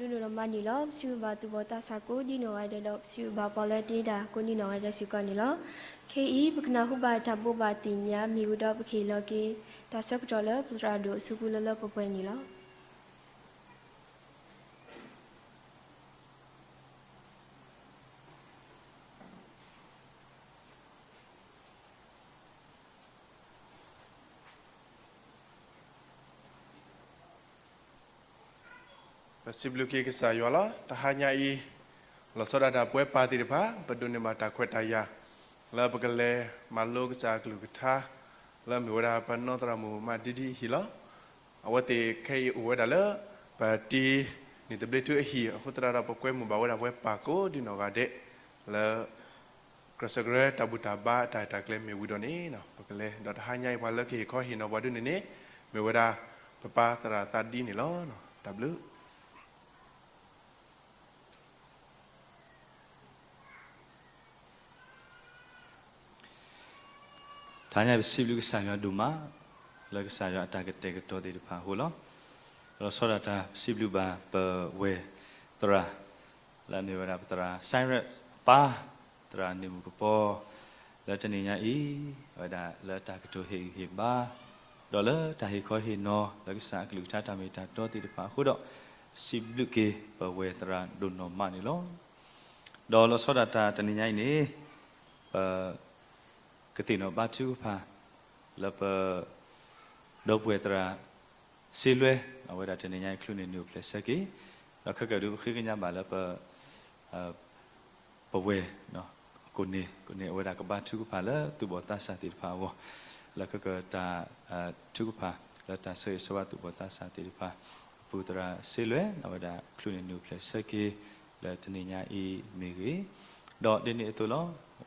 ဒိၣ်နီၢ်မးန့ၣ်လီၤ. ပစံးဘျုးဘၣ်သူၣ်ဘီၣ်သးစၢ်ကိးဒံနီၢ်ဂၤဒဲးဒီး ပစံးဘျုးဘၣ်ပှၤလၢတ့တၢ်ကိးဒံနီၢ်ဂၤဒဲးစ့ၢ်ကီးန့ၣ်လီၤ. ခဲအံၤ ပကနၢ်ဟူဘၣ်တၢ်ဘိးဘၣ်သ့ၣ်ညါ မ့ၢ်ဝံၤဒီးပကဟ့ၣ်လီၤက့ၤ တၢ်ဆၢကတီၢ်လၢပသရၣ်ဒိၣ်အစုပူၤလၢလၢပှဲၤပှဲၤန့ၣ်လီၤ. ပစံးဘျုးက့ၤကစၢ်ယွၤလီၤ. တဟါညါအံၤ လီၤဆီဒၣ်တၢ်ပဝဲပၢ်သ့ၣ်တဖၣ် ပဒိးန့ၢ်ဘၣ်တၢ်ခွဲးတၢ်ယာ် လၢပကလဲၤမၤလိကစၢ်အကလုၢ်ကထါ လၢအမ့ၢ်ဝဲဒၣ်ပနီၢ်သရၣ်မုၣ်မးဒံဒံအဟံၣ်လီၤ. အဝဲသ့ၣ်ခဲအံၤအိၣ်ဝဲဒၣ်လၢ ပတံၤနံၣ်သဘျ့ထူအဟံၣ်အဃိသတးဒီး ပကွဲမုာ်ဘၣ်ဝဲဒၣ်ပဝဲပၢ်ကိးဒံနီၢ်ဂၤဒဲး လၢ ကြၢးစၢးကရၢတၢ်ဘူၣ်တၢ်ဘါအတၢ်ရဲၣ်တၢ်ကျဲၤမ့ၢ်ဝံၤဒီးန့ၣ် ပကလဲၤဒီးတဟါညါအံၤ ပှၤလၢကဟ့ၣ်ခီဟ့ၣ်နီၤပှၤဒ်န့ၣ်န့ၣ် မ့ၢ်ဝဲဒၣ် ပပၢ်သရၣ်သးဒံန့ၣ်လီၤ. တၢ်ဘျုး တဟါညါပစံးဘျုးကစၢ်ယွၤဒိၣ်မး လၢကစၢ်ယွၤအတၢ်ကတဲာ်ကတီၤသ့ၣ်တဖၣ်အဃိလီၤ. လီၤဆီဒၣ်တၢ်ပစံးဘျုးဘၣ်ပဝဲၢ်သရၣ် လၢအမ့ၢ်ဝဲဒၣ်ပသရၣ် Cyrus အပၢ် သရၣ်န့ၣ်မူကပီၤ လၢတနံၤညါအံၤ အဝဲဒၣ်လၢတၢ်ကတိၤဟ့ၣ်ဂံၢ်ဟ့ၣ်ဘါ ဒီးလၢတၢ်ဟ့ၣ်ခီဟ့ၣ်နီၤ လၢကစၢ်အကလုၢ်ကထါတၢ်မ့ၢ်တၢ်တီသ့ၣ်တဖၣ်အဃိဒီး စံးဘျုးက့ၤပဝဲၢ်သရၣ်ဒိၣ်နီၢ်မးန့ၣ်လီၤ. ဒီးလီၤဆီဒၣ်တၢ်တနံၤညါအံၤန့ၣ် ပ ကသ့ၣ်နီၣ်ဘါထုကဖၣ် လၢပ ဒီပုၢ်ဝဲၢ်သရၣ် စ့လွဲ အဝဲဒၣ်တနံၤညါအံၤ ချုးန့ၢ်နုာ်အိၣ်ဖျဲၣ်ဆၢက့ၤ ဒီးခဲကၢၣ်ဒုးပဃ့ကညးဘၣ်လၢပ ပဝဲၢ် ကိးန့ၢ် ကိးန့ၢ်အဝဲဒၣ်ကဘါထုကဖၣ်လၢသူၣ်ဘီၣ်သးစၢ်သ့ၣ်တဖၣ်အဂီၢ် လၢခဲကၢၣ်တၢ် ထုကဖၣ် လၢတၢ်ဆၢဂ့ၤဆၢဝါသူၣ်ဘီၣ်သးစၢ်သ့ၣ်တဖၣ် ပပုၢ်သရၣ်စ့လွဲ အဝဲဒၣ်ချုးန့ၢ်နုာ်အိၣ်ဖျဲၣ်ဆၢက့ၤ လၢတနံၤညါအံၤမ့ၢ်ဂ့ၤ ဒီးဒ်န့ၣ်အသိးလီၤ က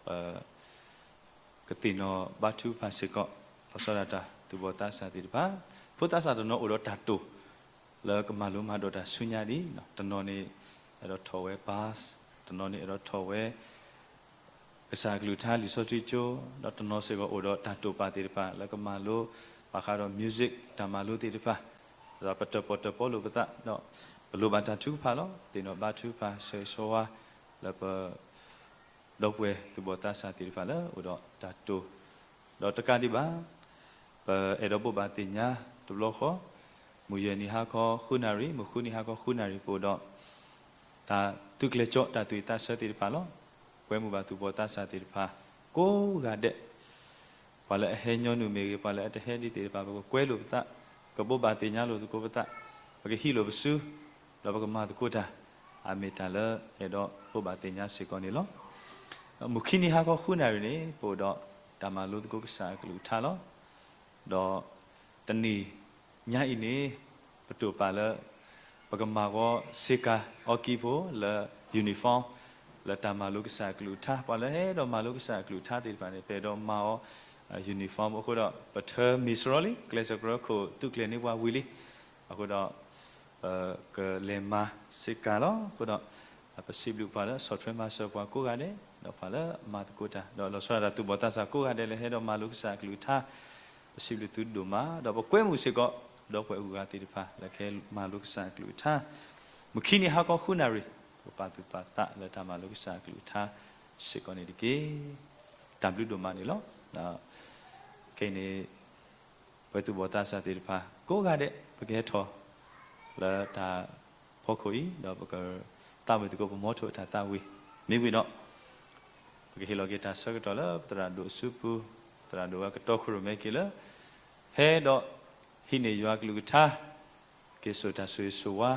သ့ၣ်နီၣ်ဘါထုကဖၣ်စ့ၢ်ကီး လီၤဆီဒၣ်တၢ်သူၣ်ဘီၣ်သးစၢ်သ့ၣ်တဖၣ် ဖိသးစၢ်တနီၤအိၣ်ဒီးတၢ်တိာ် လၢကမၤလိမၤဒိးတၢ်ဆူညါဒ် တနီၤန့ၣ် အဲၣ်ဒိးထီၣ်ဝဲ pass တနီၤန့ၣ်အဲၣ်ဒိးထီၣ်ဝဲ ကစၢ်အကလုၢ်ကထါလံာ်စီဆှံကၠိ ဒီးတနီၤစ့ၢ်ကီးအိၣ်ဒီးတၢ်တိာ်ပာ်သ့ၣ်တဖၣ် လၢကမၤလိ ဘၣ်ဃးဒီး music တၢ်မၤလိသ့ၣ်တဖၣ် ဒီးပတၢၣ်ပီၣ်တၢၣ်ပီလိာ်ပသး ဒီးပလိၣ်ဘၣ်တၢ်ထုကဖၣ်လီၤ. သ့ၣ်နီၣ်ဘါထုကဖၣ် ဆၢဂ့ၤဆၢဝါ လၢပ ဒီပုၢ်ဝဲၢ်သူၣ်ဘီၣ်သးစၢ်သ့ၣ်တဖၣ်လၢအိၣ်ဒီးတၢ်တိာ် ဒီးတကးဒံးဘၣ် ပအဲၣ်ဒိးဘိးဘၣ်သ့ၣ်ညါတဘျီဃီ မုၢ်ယဲၢ်နံၤဟါခီဃုနၣ်ရံၣ် မုၢ်ဃုနံၤဟါခီဃုနၣ်ရံၣ် ပအိၣ်ဒီး တၢ်သုးကျဲၤကၠီ တၢ်သူၣ်ဝံၣ်သးဆၢသ့ၣ်တဖၣ်လီၤ. ပကွဲမုာ်ဘၣ်သူၣ်ဘီၣ်သးစၢ်သ့ၣ်တဖၣ် ကိးဂၤဒဲး ပှၤလၢအဟဲညီနုၢ်မ့ၢ်ဂ့ၤ ပှၤလၢအတဟဲဒံးသ့ၣ်တဖၣ် ပကကွဲလိာ်ပသး ပကဘိးဘၣ်သ့ၣ်ညါလိာ်သကိးပသး ပကဟံးလိာ်ပစု ဒီးပကမၤသကိးတၢ် အမ့ၢ်တၢ်လၢအဲၣ်ဒိးဘိးဘၣ်သ့ၣ်ညါစ့ၢ်ကီးန့ၣ်လီၤ. မုၢ်ခံနံၤဟါခီဃုနၣ်ရံၣ်န့ၣ် ပအိၣ်ဒီးတၢ်မၤလိသကိးကစၢ်အကလုၢ်ကထါလီၤ. ဒီးတနံၤညါအံၤန့ၣ် ပတိာ်ပာ်လၢ ပကမၤဃီစ့ကၤအီကံဖိလၢ uniform လၢတၢ်မၤလိကစၢ်အကလုၢ်ကထါ ပှၤလၢဟဲဒီးမၤလိကစၢ်အကလုၢ်ကထါသ့ၣ်တဖၣ်န့ၣ် ပအဲၣ်ဒိးမၤအီၤ uniform အဃိဒီး ပထၢမ့ၢ်စရီလံ ကျဲးစၢးကရၢခိၣ်သုးကျဲၤန့ၢ်ပှၤဝံၤလံ. အဃိဒီး ပကလဲၤမၤစ့ကၤလီၤ. အဃိဒီး ပစံးဘျုးပှၤလၢဆီၣ်ထွဲမၤစၢၤပှၤကိးဂၤဒဲး ဒီးပှၤလၢမၤသကိးတၢ် ဒီးလီၤဆီဒၣ်တၢ်သူၣ်ဘီၣ်သးစၢ်ကိးဂၤဒဲးလၢဟဲဒီးမၤလိကစၢ်အကလုၢ်ကထါ ပစံးဘျုးသုဒိၣ်မး ဒီးပကွဲမုာ်စ့ၢ်ကီး ဒီပုၢ်ဝဲၢ်အဂုၤအဂၤသ့ၣ်တဖၣ် လၢကဟဲမၤလိကစၢ်အကလုၢ်ကထါ မုၢ်ခံနံၤဟါခီဃုနၣ်ရံၣ် ပပာ်သူၣ်ပာ်သးလၢတၢ်မၤလိကစၢ်အကလုၢ်ကထါစ့ၢ်ကီးန့ၣ်တက့ၢ်. တၢ်ဘျုးဒိၣ်မးန့ၣ်လီၤ. ခဲအံၤန့ၣ် ပဝဲသူၣ်ဘီၣ်သးစၢ်သ့ၣ်တဖၣ် ကိးဂၤဒဲး ပကဟဲထီၣ် လၢတၢ်ဖီခိၣ်အံၤ ဒီးပကသးဝံၣ်သကိးပမီထိၣ်အတၢ်သးဝံၣ် မ့ၢ်ဝံၤဒီး ပကဟ့ၣ်လီၤက့ၤတၢ်ဆၢကတီၢ်လၢပသရၣ်ဒိၣ်အစုပူၤ သရၣ်ဒိၣ်ဝဲကတီခိၣ်ရိၣ်မဲက့ၤလၢ ဟဲဒီး ဟံးန့ၢ်ယွၤကလုၢ်ကထါ က့ၤစိာ်တၢ်ဆိၣ်ဂ့ၤဆိၣ်ဝါ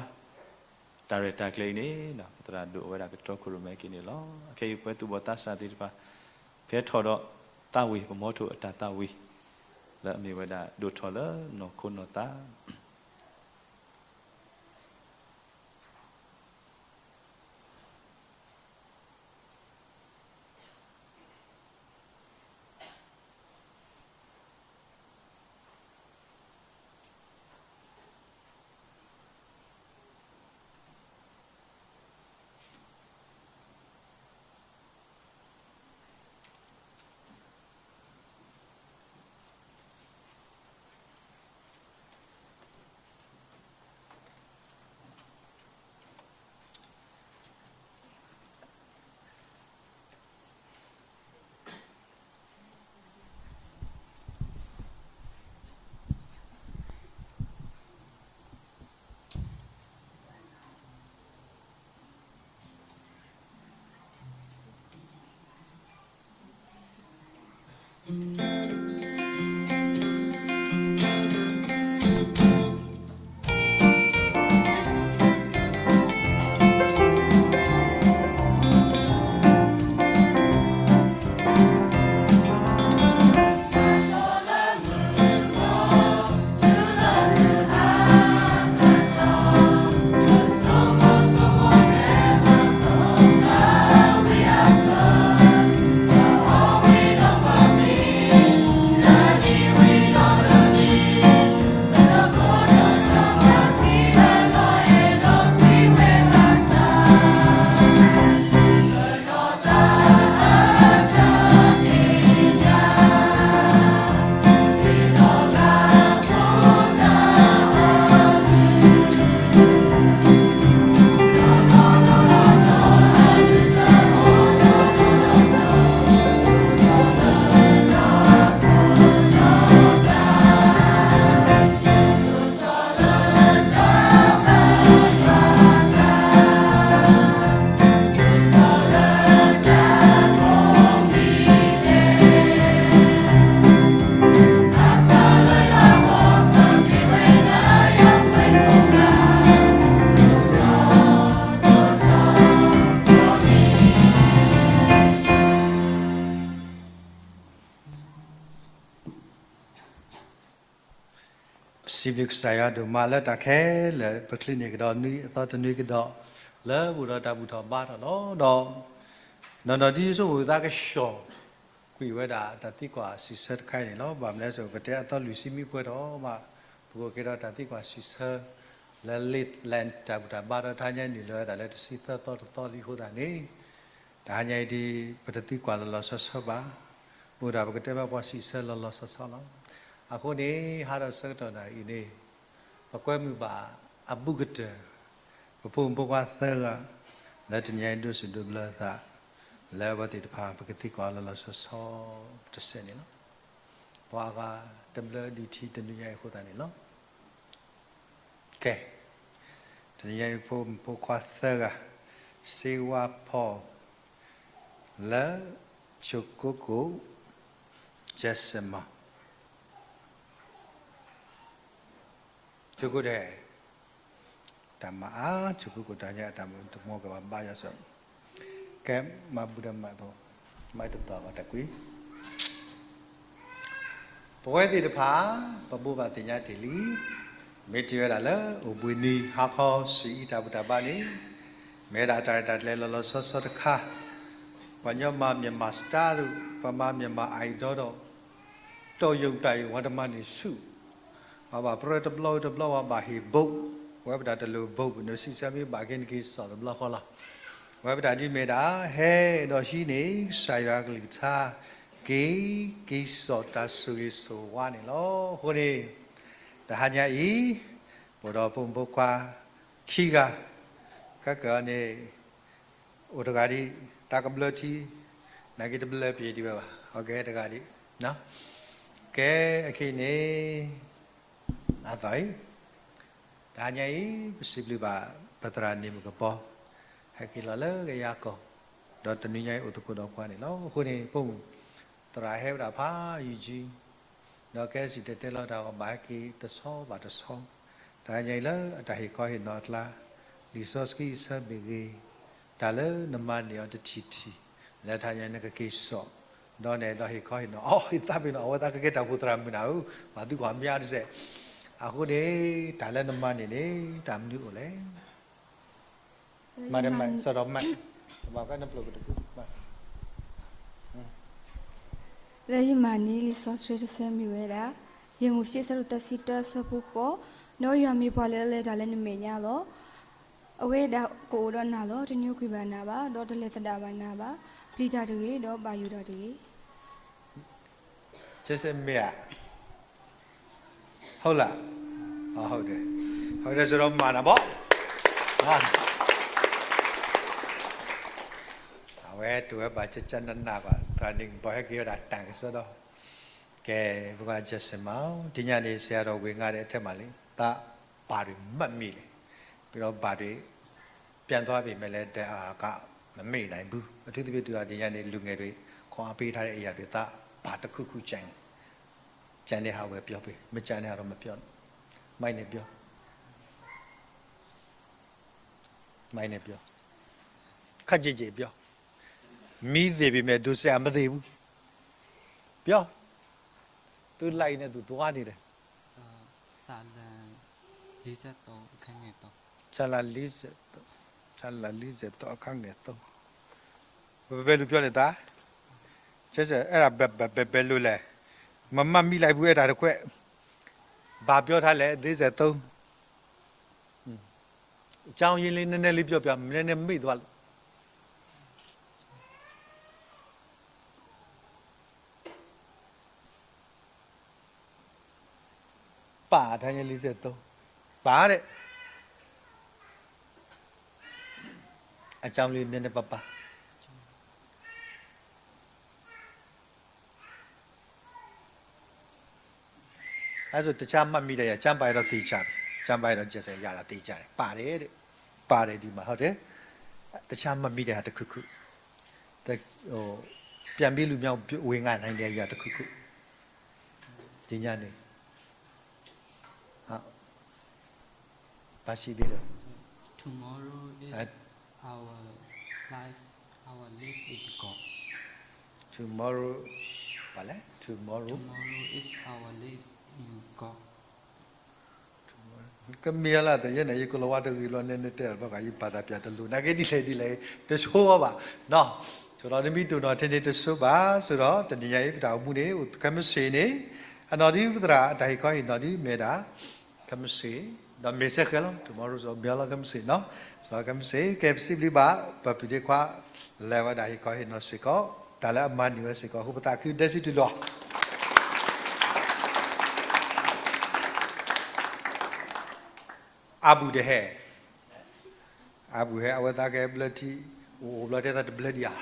တၢ်ရဲၣ်တၢ်ကျဲၤအံၤန့ၣ် ပသရၣ်ဒိၣ်ဝဲဒၣ်ကတီခိၣ်ရိၣ်မဲက့ၤန့ၣ်လီၤ. အခဲအံၤပဝဲသူၣ်ဘီၣ်သးစၢ်သ့ၣ်တဖၣ် ကဟဲထီၣ်ဒီးသးဝံၣ်ပမီထိၣ်အတၢ်သးဝံၣ် လၢအမ့ၢ်ဝဲဒၣ်ဒိၣ်ထီၣ်လၢနီၢ်ခိနီၢ်သး စံးဘျုးကစၢ်ယွၤဒိၣ်မးလၢတၢ်ခဲလၢာ် ပချံးန့ၢ်ကဒီးနွံအသီတနွံကဒီး လၢပအိၣ်ဒီးတၢ်ဘူၣ်ထီၣ်ဘါထီၣ်လီၤ. ဒီး နီၢ်နီၢ်ဒ်ယဆိကမိၣ်သးကဆှီ ကွံာ်ဝဲဒၣ်တၢ်သံကွၢ်စံးဆၢတခါအံၤန့ၣ်လီၤ. ဘၣ်မနုၤလဲၣ်, ပတဲအသီလွံၢ်ဆံမံပှဲၤထီၣ်မး ပကအိၣ်က့ၤဒီးတၢ်သံကွၢ်စံးဆၢ လၢ လံာ် လံာ်တၢ်ဘူၣ်တၢ်ဘါဒီး တဟါညါနုာ်လီၤဝဲဒၣ်လၢတဆံသၢသီတသီလံအဃိသတးန့ၣ် တဟါညါအံၤဒ် ပတသံကွၢ်လီၤလီၤဆီဆီဘၣ်. အိၣ်ဒၣ်ပကတဲဘၣ်ပှၤစံးဆၢလီၤလီၤဆီဆီလီၤ. အဃိန့ၣ် ဟါဒီးဆၢကတီၢ်နၣ်ရံၣ်အံၤန့ၣ် ပကွဲမုာ်ဘၣ်အဘူးကတၢၢ် ပဖိမုၣ်ဖိခွါသၢဂၤ လၢတနံၤညါအံၤဒိးစံးဒိးဘျၢသး လၢအဝဲသ့ၣ်တဖၣ် ပကသံကွၢ်လီၤလီၤဆီဆီတစဲးန့ၣ်လီၤ. ပှၤအဂၤတဘျၢဒံးထံတနံၤညါအံၤအဃိသတးန့ၣ်လီၤ. ကဲ, တနံၤညါအံၤ ဖိမုၣ်ဖိခွါသၢဂၤ စ့ဝါဖီ လၢ ကၠိကိကိၣ် ကၠဲးစဲးမး ကၠိကိတဟဲ တၢ်မၤအါ ကၠိကိကိၣ်တၢ်ညါ တၢ်မတမီကဘၣ်ဘါယွၤစၢၤ ကဲ မၤဘူၣ်ဒီးမး မၤတသီၣ်ဘၣ်တၢ်ကွံ ပဝဲသ့ၣ်တဖၣ် ပဘိးဘၣ်သ့ၣ်ညါတ့ၢ်လံ, မ့ၢ်တ့ၢ်ဝဲဒၣ်လၢ အိၣ်ဘှံးနံၤဟါခီဆံးအံၤတၢ်ဘူၣ်တၢ်ဘါန့ၣ် မ့ၢ်ဝဲဒၣ်တၢ်ရဲၣ်တၢ်ကျဲၤလီၤလီၤဆီဆီတခါ, ပှၤညီမၤ Myanmar Star ဒီး ပှၤမၤ Myanmar Idol ဒီး တီၢ်ယိာ်တၢ်အံၤ ပှၤတမၤန့ၢ်ဆူၣ်, ပှၤဘၣ်ပြၢတဘျီတဘျီ ပှၤဘၣ်ဟ့ၣ်ဘိး, ဝဲပတၢ်တလိၣ်ဘိး နစံးဆၢမ့ၢ်ဘၣ်က့ၤနက့ၤစိာ်တဘျီဃီလီၤ. ဝဲပတၢ်ဒ်မ့ၢ်ဒၣ် ဟဲဒီးဟံးန့ၢ် ကစၢ်ယွၤကလုၢ်ကထါ က့ၤ က့ၤစိာ်တၢ်ဆိၣ်ဂ့ၤဆိၣ်ဝါန့ၣ်လီၤ. အဃိန့ၣ် တဟါညါအံၤ ပအိၣ်ဒီးဖိမုၣ်ဖိခွါ ခံဂၤ, ခဲကၢန့ၣ် အိၣ်တဂၤဒံး တၢ်ကဘျၢထံ, နာ်က့တဘျၢပျ့ၤဒံးဝဲဘၣ်, အကဟဲတဂၤဒံး, ကဲ အခဲအံၤန့ၣ် အသီအံၤ တဟါညါအံၤ ပစံးဘျုးဘၣ် ပသရၣ်န့ၣ်မုၣ်ကပီၤ ဟဲက့ၤလီၤလၢကယၤကီၢ်, ဒီးတနံၤညါအံၤအိၣ်သကိးဒီးပှၤန့ၣ်လီၤ. အဃိန့ၣ် ဖိမုၣ် သရၣ်ဟဲဝဲဒၣ်ဖးယံာ်ကံ ဒီးကဲစံၣ်တဲၤတဲလီၤတၢ်အီၤဘၣ်ဟဲက့ၤတဆီဘၣ်တဆီ, တဟါညါအံၤလၢအတၢ်ဟ့ၣ်ခီဟ့ၣ်နီၤအကျါ, လံာ်စီဆှံအဆၢမ့ၢ်ဂ့ၤ, တၢ်လၢနမၤန့ၢ်အီၤတထံၣ်ထံၣ်, လၢတဟါညါနကက့ၤစိာ်, ဒီးနဲၣ်ဒီးဟ့ၣ်ခီဟ့ၣ်နီၤအီၤ, ဟ့ၣ်သးပ့ၤနီၣ် အဝဲသးကကဲတၢ်အိၣ်ဖှိၣ်သရၣ်မုၣ်နၤဧၢ, ပှၤသုကွၢ်မ့ၢ်အါတစဲး, အဃိန့ၣ် တၢ်လၢနမၤန့ၢ်န့ၣ် တၢ်မနုၤအိၣ်လဲၣ်. မၤဒ်မး စီၤဒီးမး, ဘၣ်ဖဲနပျိာ်ကတၢၢ် လၢယမၤန့ၢ်လံာ်စီဆှံတဆၢမ့ၢ်ဝဲဒၣ်, ယဲၢ်မိၤၡ့ အဆၢဒိၣ်သၢဆံတၢ အဆၢဖိဃိး, ဒီးယွၤမ့ၢ်ပှၤလၢအလဲၤတၢ်လၢနမဲာ်ညါလီၤ. အဝဲဒၣ်ကအိၣ်ဒီးနၤလီၤ. တညိကွံာ်ဘၣ်နၤဘၣ်, ဒီးတလဲၤသဒၣ်ဘၣ်နၤဘၣ်. ပျံၤတၢ်တဂ့ၤ, ဒီးဘၣ်ယိၣ်တၢ်တဂ့ၤ. ကဲစဲးမ့ၢ်ဧါ. ဟုတ်လား, ဟုတ်တယ်, ဟုတ်တယ်ဆိုတော့ မၤတာပေါ့. အဝဲတဝဲဘၣ် ကကနနၢ်ကွၢ် သရၣ်န့ၣ် ဘၣ်ဟဲက့ၤဝဲဒၣ်တၢ်ကစီဒီ, ကဲ, ပကစဲးမၤ, ဒီညနေဆရာတော်ဝေငှတဲ့ထဲမှာလေ, သား ဘာတွေမှတ်မိလဲ, ပြီးတော့ ဘာတွေ ပြန်သွားပေမဲ့လည်း ဒါက မမေ့နိုင်ဘူး, အထူးသဖြင့် သူက ဒီညနေ လူငယ်တွေ ခွန်အားပေးထားတဲ့အရာတွေ သား ဘာတစ်ခုခု ကျန် ကျန်တဲ့ဟာကိုပဲ ပြောပေး, မကျန်တဲ့ဟာတော့ မပြောနဲ့, မိုက်နဲ့ပြော, မိုက်နဲ့ပြော, ခပ်ကျယ်ကျယ်ပြော, မီးသေပေမဲ့ ဒိုစရာမသေဘူး, ပြော, သူလိုက်နဲ့ သူသွားနေတယ်. ဆာလံ လေးဆယ့်သုံး အခန်းငယ်သုံး, ဆာလံ လေးဆယ့်သုံး, ဆာလံ လေးဆယ့်သုံး အခန်းငယ်သုံး, ဘယ်လိုပြောလဲသား, ကျဲကျဲ အဲ့ဒါ ဘယ် ဘယ် ဘယ် ဘယ်လိုလဲ, မမှတ်မိလိုက်ဘူး အဲ့ဒါတစ်ခွက်, ဘာပြောထားလဲ လေးဆယ့်သုံး, အကြောင်းရင်းလေး နည်းနည်းလေးပြောပြ, နည်းနည်းမေ့သွားလို့. ပါထားခြင်း လေးဆယ့်သုံး, ပါတဲ့, အကြောင်းလေး နည်းနည်းပါးပါး. အဲဒါဆို တခြားမှတ်မိတဲ့ ကျမ်းပိုဒ်တော့ သေချာပြီ, ကျမ်းပိုဒ်တော့ ကျက်စဲရတာ သေချာတယ်, ပါတယ်တဲ့, ပါတယ်ဒီမှာ, ဟုတ်တယ်, တခြားမှတ်မိတဲ့ဟာ တစ်ခုခု, ဟို, ပြန်ပေးလို့မရဘူး, ဝေငှနိုင်တဲ့အရာတစ်ခုခု, ဒီညနေ, ဟုတ်, ဘာရှိသေးလဲ. Tomorrow is our life, our life in God. Tomorrow, ဘာလဲ, tomorrow, tomorrow is our life in God. ကမ့ၢ်လၢတယဲၢ်န့ၣ် ယကလီၤဝါတဂ့ၤဘျီန့ၣ် နတဲလီၤဘၣ်ဂၤ ယဘၣ်သးပျးတလိၣ် နာ်က့ဒ်လဲၣ်ဒ်လဲၣ် တဆိဘၣ်ဘၣ်နီၤ. ဆိဒီးနမ့ၢ်တိၢ်နီၣ်ထဲန့ၣ်တဆိဘၣ် ဆိဒီးတနံၤညါအံၤ ပတၢ်အိၣ်မူန့ၣ် အိၣ်ခဲမုၢ်ဆ့ၣ်န့ၣ် အနီၢ်ဒုးပသရၣ် တၢ်ဟ့ၣ်ခီဟ့ၣ်နီၤဒုးမ့ၢ်ဒၣ် ခဲမုၢ်ဆ့ၣ် ဒီးမ့ၢ်စဲဃဲလီၤ tomorrow စီၤမ့ၢ်လီၤခဲမုၢ်ဆ့ၣ်နီၤ. စီၤခဲမုၢ်ဆ့ၣ် ကဲပစံးဘျုးဘၣ် ပပုၢ်ဒ့ခွါ လဲၤဝဲဒၣ်ဟ့ၣ်ခီဟ့ၣ်နီၤစ့ၢ်ကီး တၢ်လၢအမၤန့ၢ်ဝဲစ့ၢ်ကီး ဟူပသးခုဒဲစံးတုၤလီၤ. အဘူးတဟဲ, အဘူးဟဲ အဝဲသးကဲဘျၢထံ, အိၣ်အိၣ်ဘျီတဲသးတဘျၢဒံးဧါ,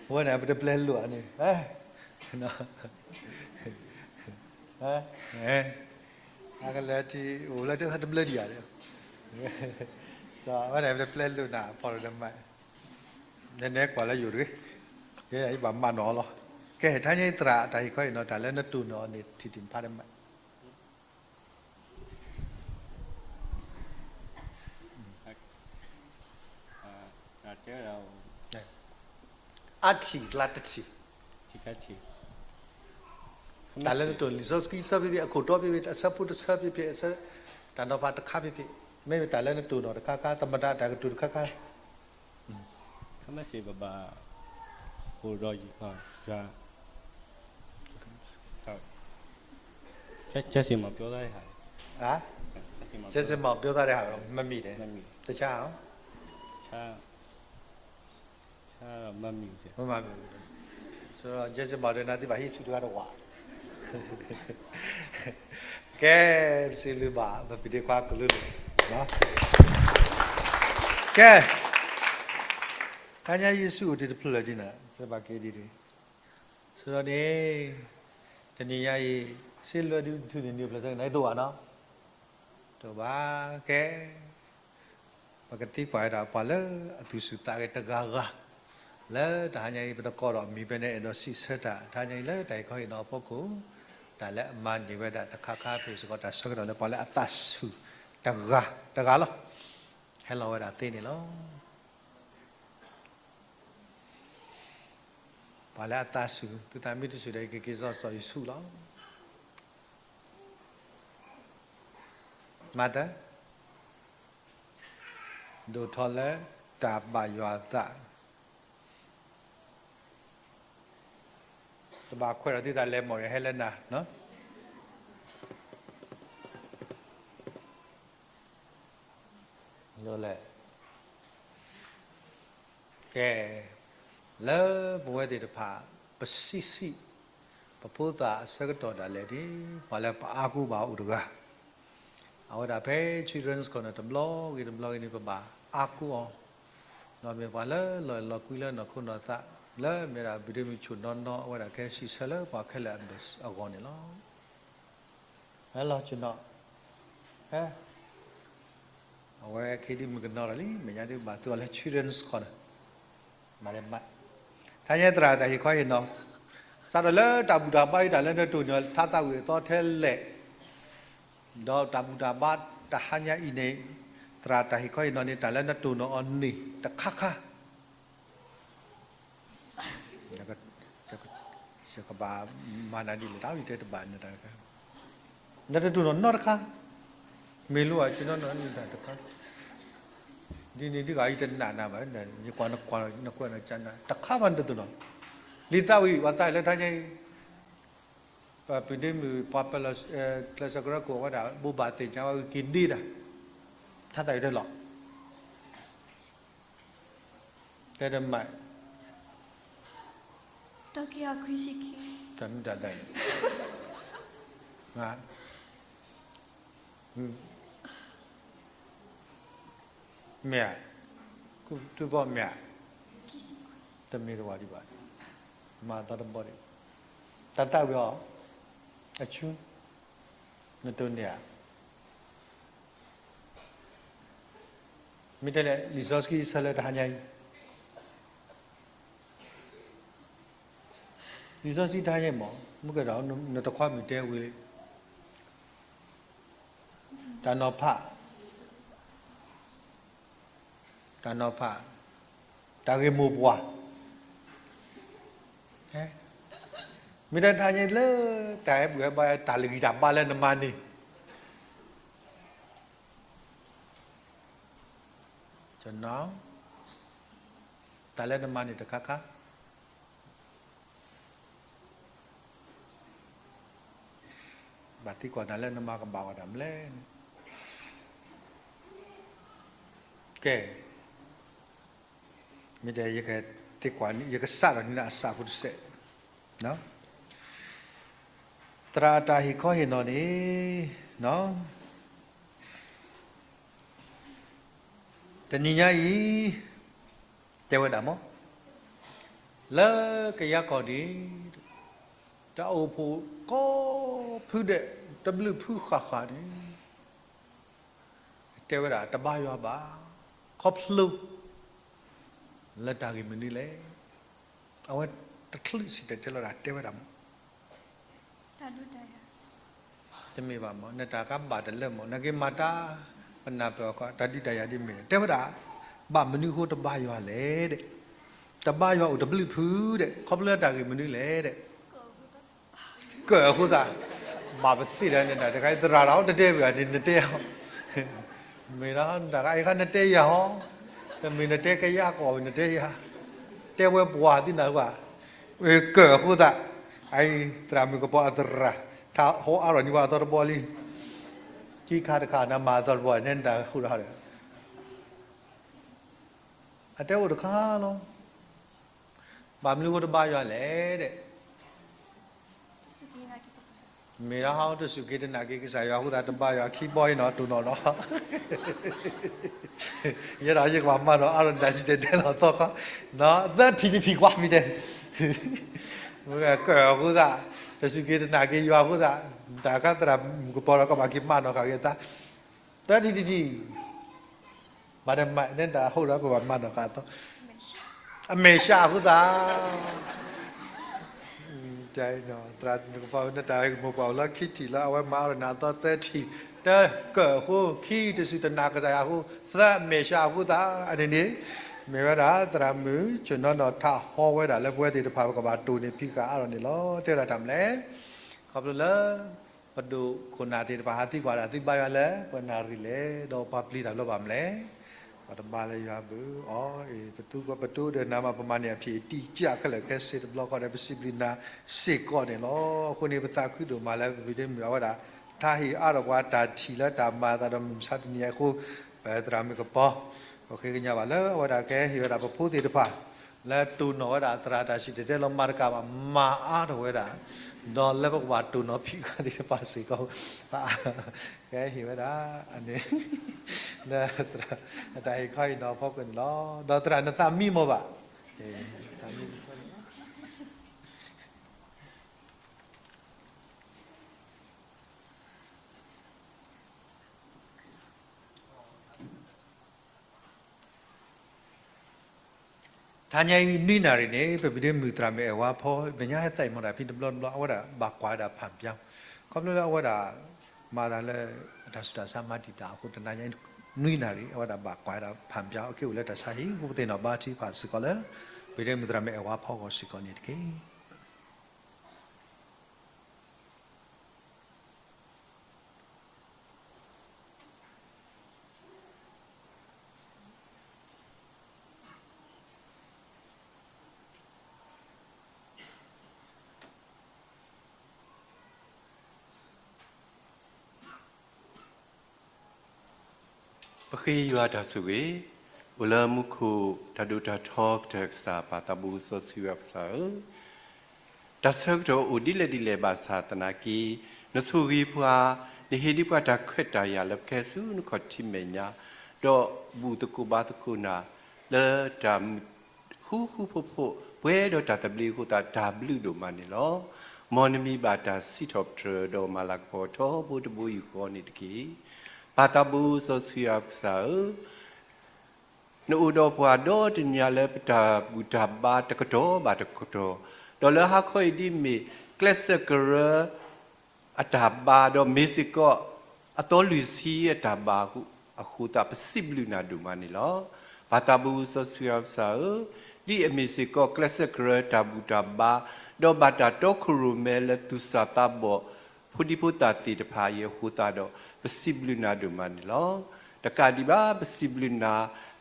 အဝဲန့ၣ် ပတပျဲလိာ်အန့ၣ်, အကလၢထံ အိၣ်ဘျီတဲသးတဘျၢဒံးဧါ, အဝဲန့ၣ် ပတပျဲလိာ်နၤ ဖီရိၤဒမး, နနဲကွၢ်လၢယိာ်တဂ့ၤ, ယဘၣ်မၤနီၣ်အီၤလီၤ. ကဲ တဟါညါအံၤသရၣ် တၢ်ဟ့ၣ်ခီဟ့ၣ်နီၤတၢ်လၢနတိၢ်နီၣ်အီၤန့ၣ် ထံၣ်တဖၣ်ဒမး အါထံၣ်ကျါတထံၣ်, တၢ်လၢနတိၢ်နီၣ်လံာ်စီဆှံဖဲဖဲ အခိၣ်တီဖဲဖဲ အဆၢဖိတဆၢဖဲဖဲ အဆၢ တၢ်နီၤဖးတခါဖဲဖဲ, မ့မ့ၢ်တၢ်လၢနတိၢ်နီၣ်တခါခါ သမ္မတ တၢ်ကတိၤတခါခါ ခဲမုၢ်ဆ့ၣ်ပဘၣ်အိၣ်ဒီးယွၤ, ကျဲးစင်မီၤ ပြောတတ်တဲ့ဟာ, ကျဲးစင်မီၤ ပြောတတ်တဲ့ဟာတော့ မမီတယ်, မမီ, တခြားရော, တခြား, တခြားတော့ မမီဘူး, မမီဘူး, ဆိုတော့ ကျဲးစင်မီၤ ဒီးနသ့ဘၣ်ဟံးဆူၣ်တဂၤတဝာ် ကဲ, ပစံးဘျုးဘၣ် ပပုၢ်ဒ့ခွါကလုာ်လၢ, ကဲ, တဟါညါယစုအိၣ်တ့ၢ်တဖျၢၣ်လၢာ်ဒ်န့ၣ် သ့ဘၣ်က့ၤဒ်န့ၣ်, ဆိုတော့န့ၣ်, တနံၤညါအံၤ, စ့လွဲဒုးထုးန့ၢ်နံၣ်ဖျၢၣ်ဆၢကနၣ်တအိၣ်ဘၣ်နီၤ, တအိၣ်ဘၣ်, ကဲ ပကသံကွၢ်ဝဲဒၣ်ပှၤလၢအသူၣ်ဆူၣ်သးဂဲၤတဂၤဂၤ, လၢတဟါညါအံၤ ပတကိးဒီးအမံၤဖဲန့ၣ် အဲၣ်ဒိးစံးဆၢတၢ် တဟါညါအံၤလၢတၢ်ဟ့ၣ်ခီဟ့ၣ်နီၤအဖီခိၣ်, တၢ်လၢအမၤန့ၢ်ဝဲဒၣ်တခါခါဖဲစ့ၢ်ကီး တၢ်ဆၢကတီၢ်လၢပှၤလၢအသးဆူၣ်တဂၤတဂၤလီၤ. ဟဲလီၤဝဲဒၣ်သ့န့ၣ်လီၤ. ပှၤလၢအသးဆူၣ်, သုသးမ့ၢ်တဆူၣ်ဒီး ယကက့ၤစီစီယဆူၣ်လီၤ. မၤသး, ဒိၣ်ထီၣ်လၢတၢ်ဘၣ်ယွၤအသး, တဘၣ်ခွဲးဒီးသုသးလဲၤမီၢ်ဒီးဟဲလၢနၤ, လဲၣ် ကဲ, လၢပဝဲသ့ၣ်တဖၣ် ပဆံးဆံး, ပဖိသၣ်အဆၢကတီၢ်ဒၣ်လဲာ်န့ၣ် ပှၤလၢပအါကူဘၣ်အိၣ်တဂၤ, အဝဲဒၣ်ဖဲ Children's Corner တဘျီဂ့ၤတဘျီဂ့ၤန့ၣ် ပဘၣ်အါကူအီၤ, ဒီးမ့ၢ်ပှၤလၢလီၤအဲၣ်လီၤကွံလၢနီၢ်ခိနီၢ်သး, လၢမ့ၢ်ဒၣ်ဘုဒိမုၢ်ဆူၣ်နီၢ်နီၢ် အဝဲဒၣ်ကဟဲစံးဆၢလၢပှၤခဲလၢာ်အဂီၢ်န့ၣ်လီၤ. ဟဲလီၤဆ့ၣ်နီၤ, ဟဲ အဝဲခဲဒုးမုၢ်ကနီၤဒီးလံ မဲာ်ညါဒုးဘၣ်သူအီၤလၢ Children's Corner, မၤလဲၤမး, တဟါညါသရၣ်တၢ်ဟ့ၣ်ခီဟ့ၣ်နီၤ, စးထီၣ်လၢတၢ်ဘူၣ်တၢ်ဘါအံၤ တၢ်လၢနတိၢ်နီၣ်ထါသးဝံၣ်အသီထဲလဲၣ်, ဒီးတၢ်ဘူၣ်တၢ်ဘါတဟါညါအံၤန့ၣ်, သရၣ်တၢ်ဟ့ၣ်ခီဟ့ၣ်နီၤန့ၣ် တၢ်လၢနတိၢ်နီၣ်အီၤန့ၣ်တခါခါ ယကဘၣ်မၤနၤဒ်လဲၣ် တၢ်ဝံၤတဲတဘၣ်နတၢ်တခါ, နတတိၢ်နီၣ်နီတခါ, မ့ၢ်လိၣ်အကနီၢ်နီၢ်နတၢ်တခါ, ဒ်န့ၣ်ဒ်ဂၤအံၤတနာ်နၤဘၣ်, ယကွၢ်နကွၢ်နကွၢ်နကနၤ တခါဘၣ်နတတိၢ်နီၣ်, လံာ်သးဝံၣ်ပှၤသးလၢတဟါညါအံၤ, ပပုၢ်ဒ့မုၣ်ပှၤပၢၤလီၢ် ကျဲးစၢးကရၢခိၣ်ဝဲဒၣ် ဘိးဘၣ်သ့ၣ်ညါဝဲက့ၤဒ့တၢ်, ထါသးဝံၣ်တလီၢ် တဲတမး, တၢ်မ့ၢ်တၢ်သးအံၤ, မ့ၢ်ဧါ, တူၢ်ဘီၣ်မ့ၢ်ဧါ, တမ့ၢ်တဝၤဒံးဘၣ်, မၤသီတဘီၣ်ဒံး, တၢ်သးဝံၣ်အီၤ, အဆူ, နတိၢ်န့ၢ်ဧါ မ့ၢ်တဲလဲၣ် လံာ်စီဆှံဆၢလၢတဟါညါအံၤ, လံာ်စီဆှံတဟါညါအံၤမ့ၢ် မ့ၢ်ကဲဒီး နတခွါမုၣ်တဲဝံၤလံ, တၢ်နီၤဖး, တၢ်နီၤဖး, တၢ်ဂ့ၢ်မိၢ်ပှၢ်, မ့ၢ်တၢ်တဟါညါအံၤလၢ တၢ်ဟဲဘူၣ်ဟဲဘါ တၢ်လၢဂံၢ်တၢ်ဘါလၢနမၤန့ၢ် တၢ်လၢနမၤန့ၣ်တခါခါ ဘၣ်သံကွၢ်နၤလၢနမၤကဘၣ်ဝဲဒၣ်မလဲၣ်. ကဲ, မ့ၢ်ဒီးယကသံကွၢ်န့ၣ် ယကစးထီၣ်န့ၢ်အစးဖိတစဲး, သရၣ်အတၢ်ဟ့ၣ်ခီဟ့ၣ်နီၤန့ၣ် တနံၤညါအံၤ တဲဝဲဒၣ်မ့ၢ် လၢကယၤကီၢ်န့ၣ် တၢ်အိၣ်ဖှိၣ်ကိးဖုဒဲး တဘျုးဖုဃၣ်ဃၣ်န့ၣ် တဲဝဲဒၣ်တဘါယွၤဘၣ်. ခီဖျိလၢတၢ်ဂ့ၢ်မနုၤလဲၣ်. အဝဲတချုးစံၣ်တဲၤတဲလီၤဒၣ် တဲဝဲဒၣ်မ့ၢ် တမ့ၢ်ဘၣ်မ့ၢ် နတၢ်ကဘၣ်တလၢမ့ၢ် နက့ၤမၤတၢ် ပနၢ်ပၢၢ်အီၤ တၢ်ဒုးတၢ်ယၤဒ်မ့ၢ် တဲဝဲဒၣ် ဘၣ်မနုၤအဃိတဘါယွၤလဲၣ်ဒဲး, တဘါယွၤအိၣ်တဘျုးဖုဒဲး ခီဖျိလၢတၢ်ဂ့ၢ်မနုၤလဲၣ်ဒဲး ကၢၣ်အဃိသတး, ဘၣ်ပသ့ၣ်ဒီးနတၢ်တခါအံၤ သရၣ်တၢ်အိၣ်တတဲဘၣ်န့ၣ် နတဲအီၤ, မ့ၢ်ဒီးနတၢ်တခါအံၤခါနတဲယၤဟီ, တမ့ၢ်နတဲကယၤကီၢ် နတဲယၤ, တဲဝဲပှၤသ့ၣ်နၤဘၣ်, ကၢၣ်အဃိသတး, အအံၤ သရၣ်မုၣ်ကပီၤအသရၣ်, ထးဟီအါထီၣ်န့ၢ်ပှၤအသီတဘီလံ, ခံခါတခါနမၤအသီတဘီ နဲနတၢ်ဟူးထီၣ်ဒီး အတဲအိၣ်တခါလီၤ. ဘၣ်မနုၤအဃိတဘါယွၤလဲၣ်ဒဲး, မ့ၢ်ဒၣ်ဟီတစူၢ်က့ၤတနာ်က့ၤကစၢ်ယွၤအဃိသတး တဘါယွၤခံဘီအံၤနီၤ တိၢ်နီၣ်နီၤ, ယဲဒၣ်ယကဘၣ်မၤနီၣ်အါထီၣ်န့ၢ်တၢ်စံၣ်တဲၤတဲလီၤသီခီ, သၢထံၣ်တထံၣ်ကွၢ်မံၤဒဲး, ကၢၣ်အဃိသတး, တစူၢ်က့ၤတနာ်က့ၤယွၤအဃိသတး, တၢ်ခါသရၣ်မုၣ်ကပီၤဒီးကဘၣ်က့ၤမၤနီၣ်ဃာ်က့ၤသး သၢထံၣ်တထံၣ်, ဘၣ်တမၤန့ၣ်တၢ်ဟူးဒီးပဘၣ်မၤနီၣ်ဃာ်အသီ, အမဲာ်ဆှးအဃိသတး, သရၣ်မုၣ်ကပီၤ နတၢ်မိၢ်ပှၢ်အိၣ်လၢခံထံၣ်လၢ အဝဲမၤအါထီၣ်န့ၢ်အသီသၢထံၣ်, တၢ ကၢၣ်အဃိ, ခံ တစူၢ်တနာ်ကစၢ်ယွၤအဃိ, သၢ အမဲာ်ဆှးအဃိသတး, အန့ၣ်န့ၣ်, မ့ၢ်ဝဲဒၣ်သရၣ်မုၣ် ဆိၣ်နီၣ်နီၣ် ထးဟီဝဲဒၣ်လၢပဝဲသ့ၣ်တဖၣ် ပကဘၣ်တိၢ်န့ၢ်ဖံးဃာ်အါထီၣ်န့ၣ်လီၤ. တဲဝဲဒၣ်တၢ်မနုၤလဲၣ်, ခီဖျိလၢ ပဒိၣ်ခိၣ်နၢ်သ့ၣ်တဖၣ် ဟးသံကွၢ်ဒၣ်သုဘါယွၤလၢ ပနၣ်ရံၣ်လဲၣ်, ဒီးပှၤပျံၤတၢ်လီၤဘၣ်မနုၤလဲၣ်, ပှၤတဘါလၢယွၤဘၣ်အီၤ, အ့ ပတူၢ်ဒီးနၤမး ပမၤန့ၢ်အဖံးအတံၢ်ကစၢ်ခဲလၢာ်ခဲဆ့တဘျီဃီဒီး ပစံးဘျုးနၤစ့ၢ်ကီးန့ၣ်လီၤ. အဃိန့ၣ် ပသးခုဒိၣ်မးလၢပဖံးဒ့မုၣ်အဝဲဒၣ် ထးဟ့ၣ်အါထီၣ်ပှၤတၢ်ထံၣ်လၢတၢ်မၤအသးဒီးမုၢ်မဆါတနံၤအံၤအဃိ, ပသရၣ်မုၣ်ကပီၤ, ပဃ့ကညးဘၣ်လၢအဝဲဒၣ်ကဟ့ၣ်ဝဲဒၣ်ပဖိသ့ၣ်တဖၣ် လၢတိၢ်နီၣ်ဝဲဒၣ်သရၣ်တၢ်စံၣ်တဲၤတဲလီၤမၤတကးဘၣ် မၤအါထီၣ်ဝဲဒၣ်, ဒီးလၢပကဘၣ်တိၢ်နီၣ်ဖံးဃာ်သ့ၣ်တဖၣ်စ့ၢ်ကီး, ကဟ့ၣ်ဝဲဒၣ်, အန့ၣ်, လၢအတၢ်ဟ့ၣ်ခီဟ့ၣ်နီၤအဖီခိၣ်န့ၣ်လီၤ. ဒီးသရၣ်နသးမံမီၢ်ဘၣ်, ထါညါအံၤနွံနၣ်ရံၣ်န့ၣ် ပဖံးဒ့မုၣ်သရၣ်မုၣ်အဲၣ်ဝါဖီ မဲာ်ညါဟဲသးအံၤမီၢ်တၢ်ဖံးတဘျီတဘျီ အဝဲဒၣ်ဘၣ်ကွၢ်ဝဲဒၣ်ဖးပၠါ, ခီဖျိလၢအဝဲဒၣ် မၤသးလၢ အတၢ်ဆူးတၢ်ဆါမၤတံာ်တာ်အဃိ တနၤညါအံၤ နွံနၣ်ရံၣ် အဝဲဒၣ်ဘၣ်ကွၢ်ဝဲဒၣ်ဖးပၠါ အက့ၢ်အိၣ်လၢတၢ်ဆါဟံၣ် ပသ့ၣ်နီၣ်ဘါထုကဖၣ်စ့ၢ်ကီးလၢ ပဖံးဒ့မုၣ်သရၣ်မုၣ်အဲၣ်ဝါဖီအဂီၢ်စ့ၢ်ကီးန့ၣ်တက့ၢ်. ပဃ့ယွၤတၢ်ဆိၣ်ဂ့ၤ, အိၣ်လၢမူခိၣ်တၢ်ဒိၣ်တၢ်ထီကတၢၢ်ကစၢ် ပၢ်သးဘိစီဆှံယွၤကစၢ်ဧၢ, တၢ်ဆၢကတီၢ်အိၣ်ဒ်လဲၣ်ဒ်လဲၣ်ဘၣ်ဆၣ်သနာ်က့, နဆိၣ်ဂ့ၤပှၤ, နဟ့ၣ်ဒံးပှၤတၢ်ခွဲးတၢ်ယာ်လၢပကဟဲဆူနခီၣ်ထံးမဲာ်ညါ, ဒီးဘူၣ်သကိးဘါသကိးနၤ လၢတၢ်မုာ် ဃူဃူဖိးဖိး ပှဲၤဒီးတၢ်သဘျ့အဃိသတး တၢ်ဘျုးဒိၣ်မးန့ၣ်လီၤ. မ်နမံၤဘၣ်တၢ်စံးထီၣ်ပတြၢၤဒီးမၤလၤကပီၤထီဘိတဘိယူၢ်ဃီန့ၣ်တက့ၢ်. ပၢ်သးဘိစီဆှံယွၤကစၢ်ဧၢ, နအိၣ်ဒီးပှၤဒီတနံၤညါလၢပတၢ်ဘူၣ်တၢ်ဘါတကတီၢ်ဘၣ်တကတီၢ်, ဒီးလၢဟါခီအံၤဒ်မ့ၢ် ကျဲးစၢးကရၢ အတၢ်ဘါ ဒီးမ့ၢ်စ့ၢ်ကီး အသီလွံၢ်ဆံအတၢ်ဘါအဃိသတး ပစံးဘျုးနၤဒိၣ်မးန့ၣ်လီၤ. ပၢ်သးဘိစီဆှံယွၤကစၢ်ဧၢ, ဒ်အမ့ၢ်စ့ၢ်ကီးကျဲးစၢးကရၢတၢ်ဘူၣ်တၢ်ဘါ, ဒီးဘၣ်တၢ်တီခိၣ်ရိၣ်မဲလၢသူၣ်စၢ်သးဘီၣ် ဖိဒံဖိသၣ်သ့ၣ်တဖၣ်အံၤအဃိသတးဒီး ပစံးဘျုးနၤဒိၣ်မးန့ၣ်လီၤ. တကးဒံးဘၣ် ပစံးဘျုးနၤ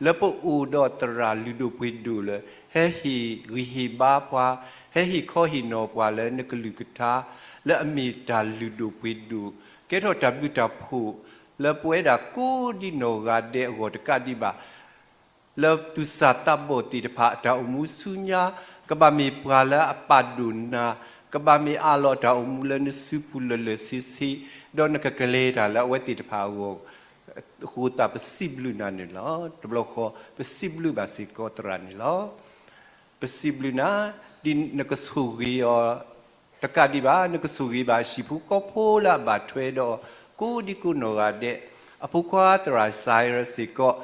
လၢပအိၣ်ဒီးသရၣ်လုၢ်ဒိၣ်ပှ့ၤဒိၣ်လၢ ဟဲဟ့ၣ်ဂံၢ်ဟ့ၣ်ဘါပှၤ, ဟဲဟ့ၣ်ခီဟ့ၣ်နီၤပှၤလၢနကလုၢ်ကထါ လၢအမ့ၢ်တၢ်လုၢ်ဒိၣ်ပှ့ၤဒိၣ်, ကဲထီၣ်တၢ်ဘျုးတၢ်ဖှိၣ် လၢပဝဲဒၣ်ကိးဒံနီၢ်ဂၤဒဲးအဂီၢ်တကးဒံးဘၣ် လၢသူၣ်စၢ်သးဘီၣ်သ့ၣ်တဖၣ်အတၢ်အိၣ်မူဆူညါ ကဘၣ်မ့ၢ်ပှၤလၢအပာ်ဒိၣ်နၤ, ကဘၣ်မ့ၢ်အးလီၤတၢ်အိၣ်မူလၢနစုပူၤလၢာ်လၢာ်ဆ့ဆ့, ဒီးနကကလဲၤတၢ်လၢအဝဲသ့ၣ်တဖၣ်အဂီၢ် အဃိသတးပစံးဘျုးနၤန့ၣ်လီၤ. တဘျီဃီ ပစံးဘျုးဘၣ်စ့ၢ်ကီးသရၣ်န့ၣ်လီၤ. ပစံးဘျုးနၤ ဒ်နကဆိၣ်ဂ့ၤအီၤ တကးဒံးဘၣ် နကဆိၣ်ဂ့ၤဘၣ်ဟံၣ်ဖိဃီဖိလၢအဘၣ်ထွဲဒီး ကိးဒံကိးနီၢ်ဂၤဒဲး, အဖိခွါသရၣ်စၤရစ့ၢ်ကီး,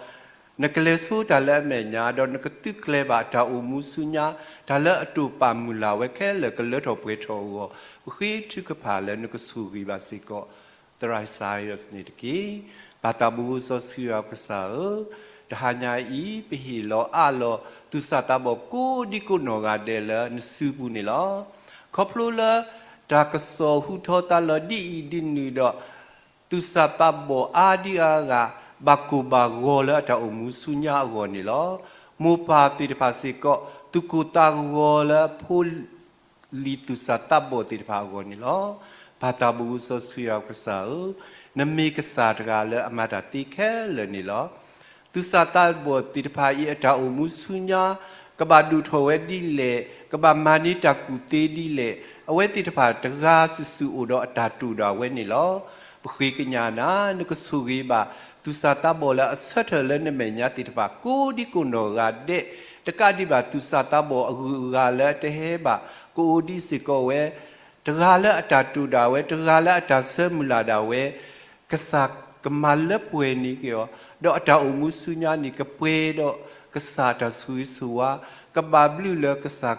နကလဲၤဆိတၢ်လၢအမဲာ်ညါ ဒီးနကသုးကျဲၤဘၣ်တၢ်အိၣ်မူဆူညါ တၢ်လၢအတိာ်ပာ်မုၢ်လၢ်ဝဲခဲလၢာ်ကလၢထီၣ်ပှဲၤထီၣ်အဂီၢ်, ပဃ့ထုကဖၣ်လၢနကဆိၣ်ဂ့ၤဘၣ်စ့ၢ်ကီး သရၣ်စၤရစန့ၣ်တက့ၢ်. ပၢ်သးဘိစီဆှံယွၤကစၢ်ဧၢ, တဟါညါအံၤ ပဟ့ၣ်လီၤအးလီၤ သူၣ်စၢ်သးဘီၣ်ကိးဒံကိးနီၢ်ဂၤဒဲးလၢနစုပူၤန့ၣ်လီၤ. ခီဖျိလၢ တၢ်ကစီၣ်ဟူထီၣ်သါလီၤဒ်အံၤဒ်နုၤဒီး သူၣ်စၢ်သးဘီၣ်အါဒံအါဂၤ ဘၣ်ကိၢ်ဘၣ်ဂီၤလၢအတၢ်အိၣ်မူဆူညါအဂီၢ်န့ၣ်လီၤ. မိၢ်ပၢ်သ့ၣ်တဖၣ်စ့ၢ်ကီး သူၣ်ကိၢ်သးဂီၤလၢအဖိ လံၤသူၣ်စၢ်သးဘီၣ်သ့ၣ်တဖၣ်အဂီၢ်န့ၣ်လီၤ. ပၢ်သးဘိစီဆှံယွၤကစၢ်ဧၢ, နမ့ၢ်ကစၢ်တဂၤလၢအမၤတၢ်သ့ခဲလၢာ်န့ၣ်လီၤ. သူၣ်စၢ်သးဘီၣ်သ့ၣ်တဖၣ်အံၤအတၢ်အိၣ်မူဆူညါ ကဘၣ်ဒိၣ်ထီၣ်ဝဲဒ်လဲၣ်, ကဘၣ်မၤန့ၢ်တၢ်ကူၣ်သ့ဒ်လဲၣ်, အဝဲသ့ၣ်တဖၣ်တဂၤစုာ်စုာ်အိၣ်ဒီးအတၢ်တိာ်ဒၣ်ဝဲန့ၣ်လီၤ. ပဃ့ကညးနၤ နကဆိၣ်ဂ့ၤဘၣ် သူၣ်စၢ်သးဘီၣ်လၢအဆၢထၢၣ်လၢနမဲာ်ညါသ့ၣ်တဖၣ် ကိးဒံကိးနီၢ်ဂၤဒဲး, တကးဒံးဘၣ်သူၣ်စၢ်သးဘီၣ်အဂုၤအဂၤလၢအတဟဲဘၣ် ကအိၣ်ဒံးစ့ၢ်ကီးဝဲ, တဂၤလၢအတၢ်တိာ်ဒၣ်ဝဲ, တဂၤလၢအတၢ်ဆၢမုၢ်လၢ်ဒၣ်ဝဲ, ကစၢ်ကမၤလၢပှဲၤန့ၢ်က့ၤအီၤ, ဒီးအတၢ်အိၣ်မူဆူညါန့ၣ် ကပှဲၤဒီးကစၢ်အတၢ်ဆိၣ်ဂ့ၤဆိၣ်ဝါ, ကဘၣ်ဘျုးလၢ ကစၢ်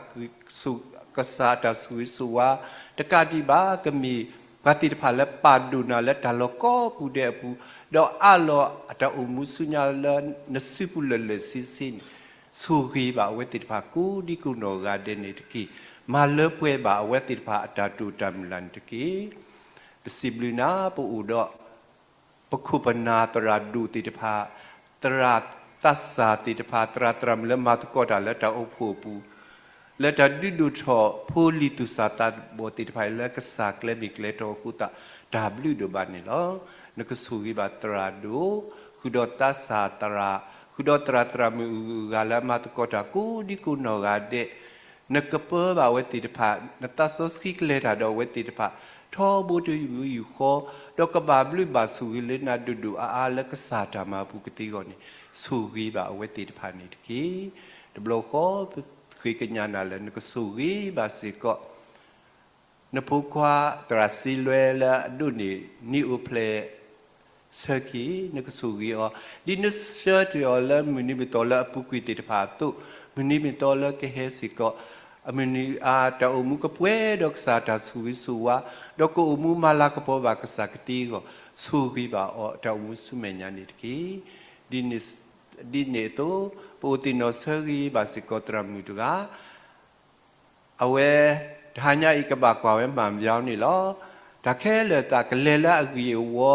အတၢ်ဆိၣ်ဂ့ၤဆိၣ်ဝါ, တကးဒံးဘၣ် ကမ့ၢ်ပှၤသ့ၣ်တဖၣ်လၢပာ်ဒိၣ်နၤလၢတၢ်လီၢ်ကိးပူၤဒဲးအပူၤ, ဒီးအးလီၤအတၢ်အိၣ်မူဆူညါလၢနစုပူၤလၢာ်လၢာ်ဆ့ဆ့န့ၣ်, ဆိၣ်ဂ့ၤဘၣ်အဝဲသ့ၣ်တဖၣ်ကိးဒံကိးနီၢ်ဂၤဒဲးန့ၣ်တက့ၢ်. မၤလၢပှဲၤဘၣ်အဝဲသ့ၣ်တဖၣ်အတၢ်တိာ်တၢ်မုၢ်လၢ်န့ၣ်တက့ၢ်. ပစံးဘျုးနၤ ပအိၣ်ဒီး ပခိၣ်ပနၢ်သရၣ်ဒိၣ်သ့ၣ်တဖၣ်, သရၣ်သးစၢ်သ့ၣ်တဖၣ်, သရၣ်သရၣ်မုၣ်လၢမၤသကိးတၢ်လၢတၢ်အိၣ်ဖှိၣ်အပူၤ, လၢတၢ်ဒုးဒိၣ်ထီၣ်ဖိလံၤသူၣ်စၢ်သးဘီၣ်သ့ၣ်တဖၣ်အံၤ လၢကစၢ်ကျဲမ့ၢ်ကျဲတီအဃိသတး တၢ်ဘျုးဒိၣ်ဘၣ်န့ၣ်လီၤ. နကဆိၣ်ဂ့ၤဘၣ်သရၣ်ဒိၣ်, ဃုာ်ဒီးသးစၢ်သရၣ်, ဃုာ်ဒီးသရၣ်သရၣ်မုၣ်အဂုၤအဂၤလၢအမၤသကိးတၢ်ကိးဒံကိးနီၢ်ဂၤဒဲး, နကပၢဘၣ်အဝဲသ့ၣ်တဖၣ်, နသးစီဆှံကလဲၤတၢ်ဒီးအဝဲသ့ၣ်တဖၣ်, ထီဘိတယူၤယူၤဃီ, ဒီးကဘၣ်ဘျုးဘၣ်ဆိၣ်ဂ့ၤလၢနၤဒိၣ်ဒိၣ်အါအါလၢကစၢ်တၢ်မၤပူၤကသ့အဂီၢ်န့ၣ်, ဆိၣ်ဂ့ၤဘၣ်အဝဲသ့ၣ်တဖၣ်န့ၣ်တက့ၢ်. တဘျီဃီ ပဃ့ကညးနၤလၢနကဆိၣ်ဂ့ၤဘၣ်စ့ၢ်ကီး နဖိခွါသရၣ်စ့လွဲလၢအဒိးန့ၢ် နံၣ်အိၣ်ဖျဲၣ် ဆၢက့ၤ နကဆိၣ်ဂ့ၤအီၤ, ဒ်နဆှၢတ့ၢ်အီၤလၢမုၢ်နံၤမုၢ်သီလၢအပူၤကွံာ်သ့ၣ်တဖၣ်အသိး, မုၢ်နံၤမုၢ်သီလၢကဟဲစ့ၢ်ကီး, အမုၢ်နံၤအါတၢ်အိၣ်မူကပှဲၤဒီးကစၢ်တၢ်ဆိၣ်ဂ့ၤဆိၣ်ဝါ, ဒီးကအိၣ်မူမၤလၤကပီၤဘၣ်ကစၢ်ကသ့အဂီၢ်, ဆိၣ်ဂ့ၤဘၣ်အီၤတၢ်အိၣ်မူဆူမဲာ်ညါန့ၣ်တက့ၢ်. ဒ်န့ၣ်အသိး, ပအိၣ်သ့ၣ်နီၣ်ဆၢဂ့ၤဘၣ်စ့ၢ်ကီးသရၣ်မုၣ်တဂၤ အဝဲ တဟါညါအံၤ ကဘၣ်ကွၢ်ဝဲမၤဘျီန့ၣ်လီၤ. တၢ်ခဲလၢာ်သးကလဲၤလၢအဂ့ၢ်အဝီ,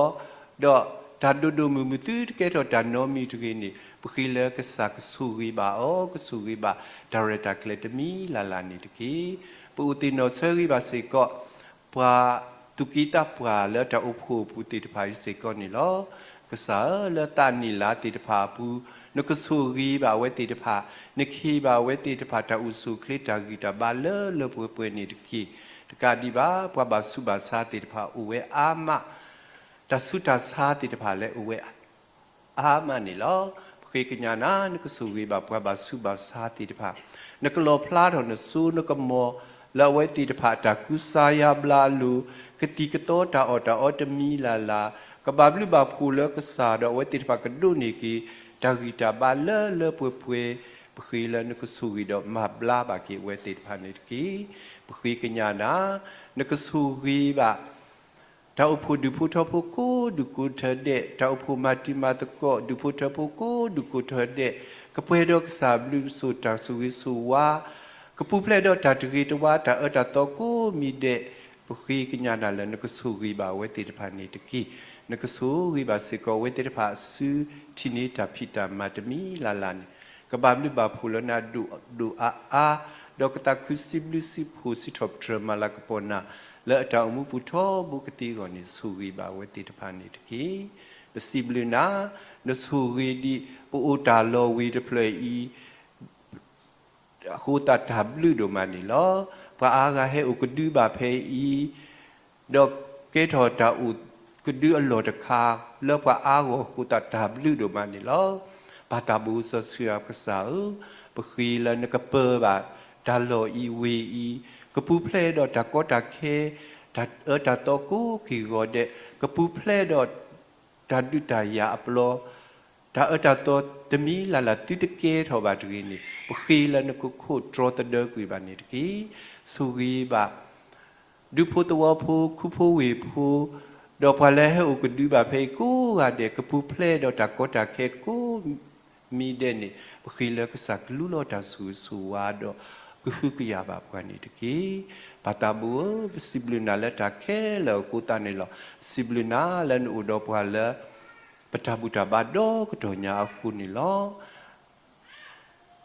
ဒီးတၢ်ဒိၣ်ဒိၣ်မုၢ်မုၢ်သုတကဲထီၣ်တၢ်နီတမံၤတဂ့ၤန့ၣ်, ပဃ့လၢကစၢ်ကဆိၣ်ဂ့ၤဘၣ်အီၤ, ကဆိၣ်ဂ့ၤဘၣ်တၢ်ရဲၣ်တၢ်ကျဲၤတမံၤလၢ်လၢ်န့ၣ်တက့ၢ်. ပအိၣ်သ့ၣ်နီၣ်ဆၢဂ့ၤဘၣ်စ့ၢ်ကီး ပှၤသူၣ်က့သးပှၢ်လၢတၢ်အိၣ်ဖှိၣ်အပူၤသ့ၣ်တဖၣ်အံၤစ့ၢ်ကီးန့ၣ်လီၤ. ကစၢ်ဧၢ, လၢသးနံၣ်လါသ့ၣ်တဖၣ်အပူၤ, နကဆိၣ်ဂ့ၤဘၣ်အဝဲသ့ၣ်တဖၣ်, နခ့ဘၣ်အဝဲသ့ၣ်တဖၣ်တၢ်အိၣ်ဆူၣ်အိၣ်ချ့တၢ်ဂံၢ်တၢ်ဘါလၢလၢပှဲၤပှဲၤန့ၣ်တက့ၢ်. တကးဒံးဘၣ် ပှၤဘၣ်ဆူးဘၣ်ဆါသ့ၣ်တဖၣ်အိၣ်ဝဲအါမး, တၢ်ဆူးတၢ်ဆါသ့ၣ်တဖၣ်လၢအိၣ်ဝဲ အါမးန့ၣ်လီၤ. ပဃ့ကညးနၤ နကဆိၣ်ဂ့ၤဘၣ်ပှၤဘၣ်ဆူးဘၣ်ဆါသ့ၣ်တဖၣ်, နကလီၣ်ဖျါထီၣ်နစိနကမီၤ လၢအဝဲသ့ၣ်တဖၣ်အတၢ်ကူစါယါဘျါအလိၤ, ကသံၣ်ကသီတၢ်အီၣ်တၢ်အီတမံၤလၢ်လၢ်, ကဘၣ်ဘျုးဘၣ်ဖှိၣ်လၢကစၢ်ဒီးအဝဲသ့ၣ်တဖၣ်ကဒိးန့ၢ်က့ၤ တၢ်ဂံၢ်တၢ်ဘါလၢလၢပှဲၤပှဲၤ, ပဃ့လၢနကဆိၣ်ဂ့ၤဒီးမၤဘျါဘၣ်က့ၤအဝဲသ့ၣ်တဖၣ်န့ၣ်တက့ၢ်. ပဃ့ကညးနၤ နကဆိၣ်ဂ့ၤဘၣ် တၢ်အိၣ်ဖှိၣ်ဒူၣ်ဖိထၢဖိကိးဒူၣ်ကိးထၢဒဲး, တၢ်အိၣ်ဖှိၣ်မၤတံၤမၤသကိးဒူၣ်ဖိထၢဖိကိးဒူၣ်ကိးထၢဒဲး, ကပှဲၤဒီးကစၢ်ဘျုးစိၣ်တၢ်ဆိၣ်ဂ့ၤဆိၣ်ဝါ, ကပူၤဖျဲးဒီးတၢ်တဂ့ၤတဝါတၢ်အၢတၢ်သီကိးမံၤဒဲး, ပဃ့ကညးနၤလၢနကဆိၣ်ဂ့ၤဘၣ်အဝဲသ့ၣ်တဖၣ်န့ၣ်တက့ၢ်. နကဆိၣ်ဂ့ၤဘၣ်စ့ၢ်ကီးအဝဲသ့ၣ်တဖၣ်အစု ထံၣ်န့ၢ်တၢ်ဖံးတၢ်မၤတမံၤလၢ်လၢ်န့ၣ်, ကဘၣ်ဘျုးဘၣ်ဖှိၣ်လၢနၤဒိၣ်ဒိၣ်အါအါ, ဒီးကသးခုစံးဘျုးစံးဖှိၣ်စံးထီၣ်ပတြၢၤမၤလၤကပီၤနၤ လၢအတၢ်အိၣ်မူပူၤထီဘိကသ့အဂီၢ်န့ၣ် ဆိၣ်ဂ့ၤဘၣ်အဝဲသ့ၣ်တဖၣ်န့ၣ်တက့ၢ်. ပစံးဘျုးနၤ, နဆိၣ်ဂ့ၤဒံးပအိၣ်တၢ်လီၢ်ဝ့ၢ်တဖျၢၣ်အံၤ အဃိသတးတၢ်ဘျုးဒိၣ်မးန့ၣ်လီၤ. ပှၤအါဂၤဟဲအိၣ်ကဒုဘၣ်ဖဲအံၤ, ဒီးကဲထီၣ်တၢ်အိၣ်ကဒုအလီၢ်တခါ လၢပှၤအါဂၤအဃိသတးတၢ်ဘျုးဒိၣ်မးန့ၣ်လီၤ. ပၢ်သးဘိစီဆှံယွၤပကစၢ်ဧၢ, ပဃ့လၢနကပၢၤဘၣ်တၢ်လီၢ်အံၤဝ့ၢ်အံၤ, ကပူၤဖျဲးဒီးတၢ်ကီတၢ်ခဲ, တၢ်အၢတၢ်သီကိးက့ၤဂီၤဒဲး, ကပူၤဖျဲးဒီး တၢ်ဒုးတၢ်ယၤအပျီ, တၢ်အၢတၢ်သီတမံၤလၢ်လၢ်သုတကဲထီၣ်ဘၣ်တဂ့ၤန့ၣ်, ပဃ့လၢနကခိၣ်တြီသဒၢကွံာ်ဘၣ်န့ၣ်တက့ၢ်. ဆိၣ်ဂ့ၤဘၣ် ဒူဖိသဝီဖိ ခိဖိဝ့ၢ်ဖိ, ဒီးပှၤလၢဟဲအိၣ်ကဒုဘၣ်ဖဲအံၤကိးဂၤဒဲး ကပူၤဖျဲးဒီးတၢ်ကီတၢ်ခဲကိး မံၤဒဲးန့ၣ် ပဃ့လၢကစၢ်ကလူလီၤတၢ်ဆိၣ်ဂ့ၤဆိၣ်ဝါဒီး ကဟုကယာ်ဘၣ်ပှၤန့ၣ်တက့ၢ်. ပၢ်သးဘိဧၢ, ပစံးဘျုးနၤလၢတၢ်ခဲလၢာ်အဃိသတးန့ၣ်လီၤ. ပစံးဘျုးနၤလၢနအိၣ်ဒီးပှၤလၢ ပတၢ်ဘူၣ်တၢ်ဘါဒီကတီၢ်ညါအဃိန့ၣ်လီၤ.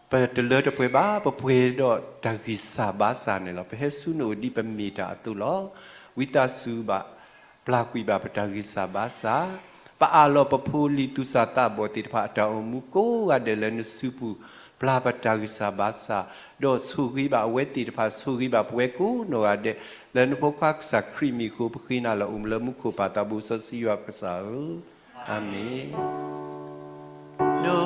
ပတလၢတပှဲၤဘၣ်, ပပှဲၤဒီးတၢ်ဂံၢ်စၢ်ဘါစၢ်န့ၣ်လီၤ. ပဟဲဆူနအိၣ်ဒ်ပမ့ၢ်တၢ်အသိးလီၤ. ဝံသးစူၤဘၣ်, ပျၢ်ကွံာ်ဘၣ်ပတၢ်ဂံၢ်စၢ်ဘါစၢ်, ပအၢၣ်လီၤပဖိလံၤသူၣ်စၢ်သးဘီၣ်သ့ၣ်တဖၣ်အတၢ်အိၣ်မူကိးဂၤဒဲးလၢနစုပူၤ, ပျၢ်ပတၢ်ဂံၢ်စၢ်ဘါစၢ်, ဒီးဆိၣ်ဂ့ၤဘၣ်အဝဲသ့ၣ်တဖၣ်, ဆိၣ်ဂ့ၤဘၣ်ပဝဲကိးနီၢ်ဂၤဒဲး, လၢနဖိခွါကစၢ်ခရံာ်မံၤအဃိ ပဃ့နၤလၢအိၣ်မူလၢမူခိၣ်ပၢ်သးဘိစီဆှံယွၤပကစၢ်ဧၢ. အၤမ့ၣ်. ဒိ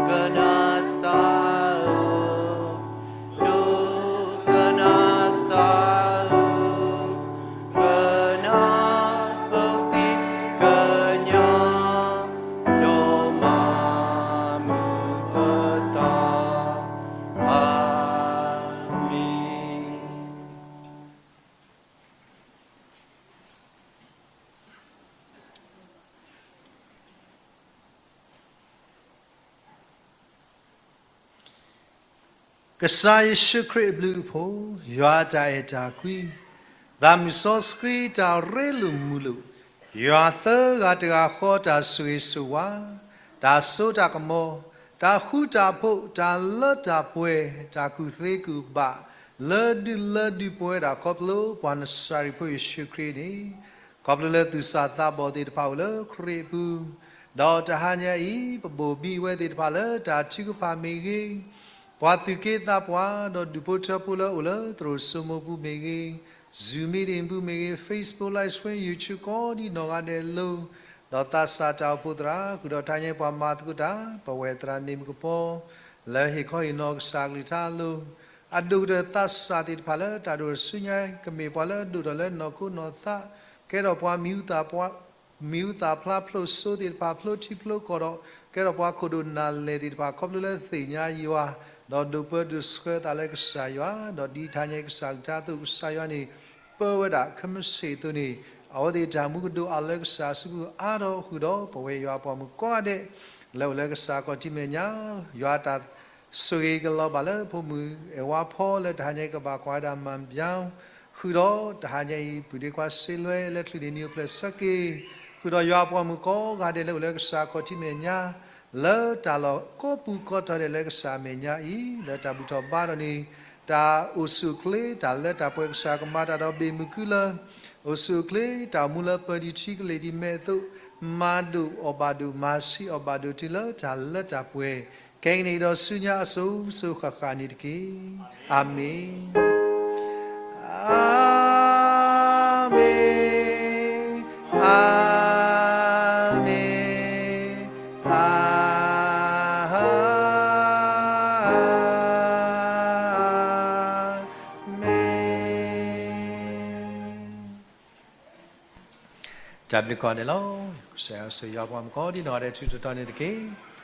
ကနၣ်စၢ်ဧၢ, ဒိကနၣ်စၢ်ဧၢ, ကနၢ်ပဃံကညး, ဒီးမၤမုာ်ပသး, အၤမ့ၣ်. ကစၢ်ယ့ၣ်ၡူးခရံာ်အဘျုးအဖှိၣ်, ယွၤအတၢ်အဲၣ်တၢ်ကွံ, သးမုၢ်စီဆှံတၢ်ရ့လိာ်မုာ်လိာ်, ယွၤသၢဂၤတဂၤဃီတၢ်ဆိၣ်ဂ့ၤဆိၣ်ဝါ, တၢ်စိတၢ်ကမီၤ, တၢ်ဃူတၢ်ဖိး, တၢ်လၢတၢ်ပှဲၤ, တၢ်ကူၣ်သ့ကူၣ်ဘၣ်, လၢဒုးလၢဒုးပဝဲဒၣ်ခီဖျိပှၤနစၤရ့းဖိယ့ၣ်ၡူးခရံာ်န့ၣ်, ခီဖျိလၢသူၣ်စၢ်သးဘီၣ်သ့ၣ်တဖၣ်အိၣ်လၢခရံာ်အပူၤ, ဒီးတဟါညါအံၤ ပဘိၣ်ဘံၣ်ဝဲသ့ၣ်တဖၣ်လၢတၢ်ထုကဖၣ်မ့ၢ်ဂ့ၤ, ပှၤသူၣ်က့သးပှၢ် ဒီးဒူၣ်ဖိထၢဖိလၢအိၣ်လၢသရိာ်စိမိၢ်ပူၤမ့ၢ်ဂ့ၤ, Zoom meeting ပူၤမ့ၢ်ဂ့ၤ, Facebook Live Stream YouTube ကိးဒံနီၢ်ဂၤဒဲးအလိၤ, ဒီးသးစၢ်တၢ်အိၣ်ဖှိၣ်သရၣ် ဃုာ်ဒီးတဟါညါပှၤမၤသကိးတၢ် ပဝဲသရၣ်န့ၣ်မကပီၤ လၢဟ့ၣ်ခီဟ့ၣ်နီၤကစၢ်ကလုၢ်ကထါအလိၤ, အဒိၣ်ကတၢၢ်သးစၢ်သ့ၣ်တဖၣ်လၢတၢ်ဒိၣ်ဆူညါ ကမ့ၢ်ပှၤလၢအဒိၣ်ထီၣ်လၢနီၢ်ခိနီၢ်သး, ကဲထီၣ်ပှၤမံၤဟူသၣ်ဖျါဖျိးစိသ့ၣ်တဖၣ် ဖျိထံဖျိကီၢ်ဒီး ကဲထီၣ်ပှၤခိၣ်ဒိၣ်နၢ်လဲၢ်သ့ၣ်တဖၣ် ခီဖျိလၢသ့ၣ်ညါယွၤ, ဒီးဒိးပၢဒိးဆှၢသးလၢကစၢ်ယွၤ, ဒီးဒ်တဟါညါကစၢ်ကလုၢ်ကထါအသိး ကစၢ်ယွၤန့ၣ် ပၢဝဲဒၣ်ခဲမုၢ်ဆ့ၣ်အသိးန့ၣ်, အဝဲသ့ၣ်တၢ်မူကဒိၣ်အါလၢကစၢ်အစုပူၤအါထီၣ်ဃုာ်ဒီး ပဝဲယွၤပှၤမုၣ်ကိးဂၤဒဲး လၢအိၣ်လၢကစၢ်ခီၣ်ထံးမဲာ်ညါ, ယွၤတၢ်ဆိၣ်ဂ့ၤကလီၤဘၣ်လၢဖိမုၣ်အဲၣ်ဝါဖီ လၢတဟါညါအံၤကဘၣ်ကွၢ်ဝဲဒၣ်မၤဘျါ, ဃုာ်ဒီးတဟါညါအံၤ ပုၢ်ဒ့ခွါစ့လွဲလၢချုးန့ၣ်နံၤအိၣ်ဖျဲၣ်ဆၢက့ၤ, ဃုာ်ဒီးယွၤပှၤမုၣ်ကိးဂၤဒဲးလၢအိၣ်လၢကစၢ်ခီၣ်ထံးမဲာ်ညါ, လၢတၢ်လီၢ်ကိးပူၤကိးတီၤဒဲးလၢကစၢ်အမဲာ်ညါအံၤ လၢတၢ်ဘူၣ်ထီၣ်ဘါထီၣ်န့ၣ်, တၢ်အိၣ်ဆူၣ်အိၣ်ချ့ တၢ်လၢတၢ်ပှဲၤကစၢ်ကမၤတၢ်ဒီးဘ့ၣ်မုၢ်ကုလၢ အိၣ်ဆူၣ်အိၣ်ချ့ တၢ်အိၣ်မူလၢပၢၤဒံးထံကလ့ၢ်ဒံးမဲာ်အသိး, မၤဒိၣ်အီၣ်ဘၣ်ဒိၣ် မၤဆံးအီၣ်ဘၣ်ဒိၣ်တုၤလၢတၢ်လၢတၢ်ပှဲၤ, ခဲကနံၣ်အံၤဒီးဆူညါအစိၤစိၤဃၣ်ဃၣ်န့ၣ်တက့ၢ်. အၤမ့ၣ်. အၤမ့ၣ်, အၤမ့ၣ်, အၤ မ့ၣ်. တၢ်ဘျုးကိးဂၤဒဲးလီၤ. ကစၢ်ယွၤဆိၣ်ဂ့ၤယွၤပှၤမုၣ်ကိးဒံနီၢ်ဂၤဒဲး ထူးထူးတီၤတီၤန့ၣ်တက့ၢ်.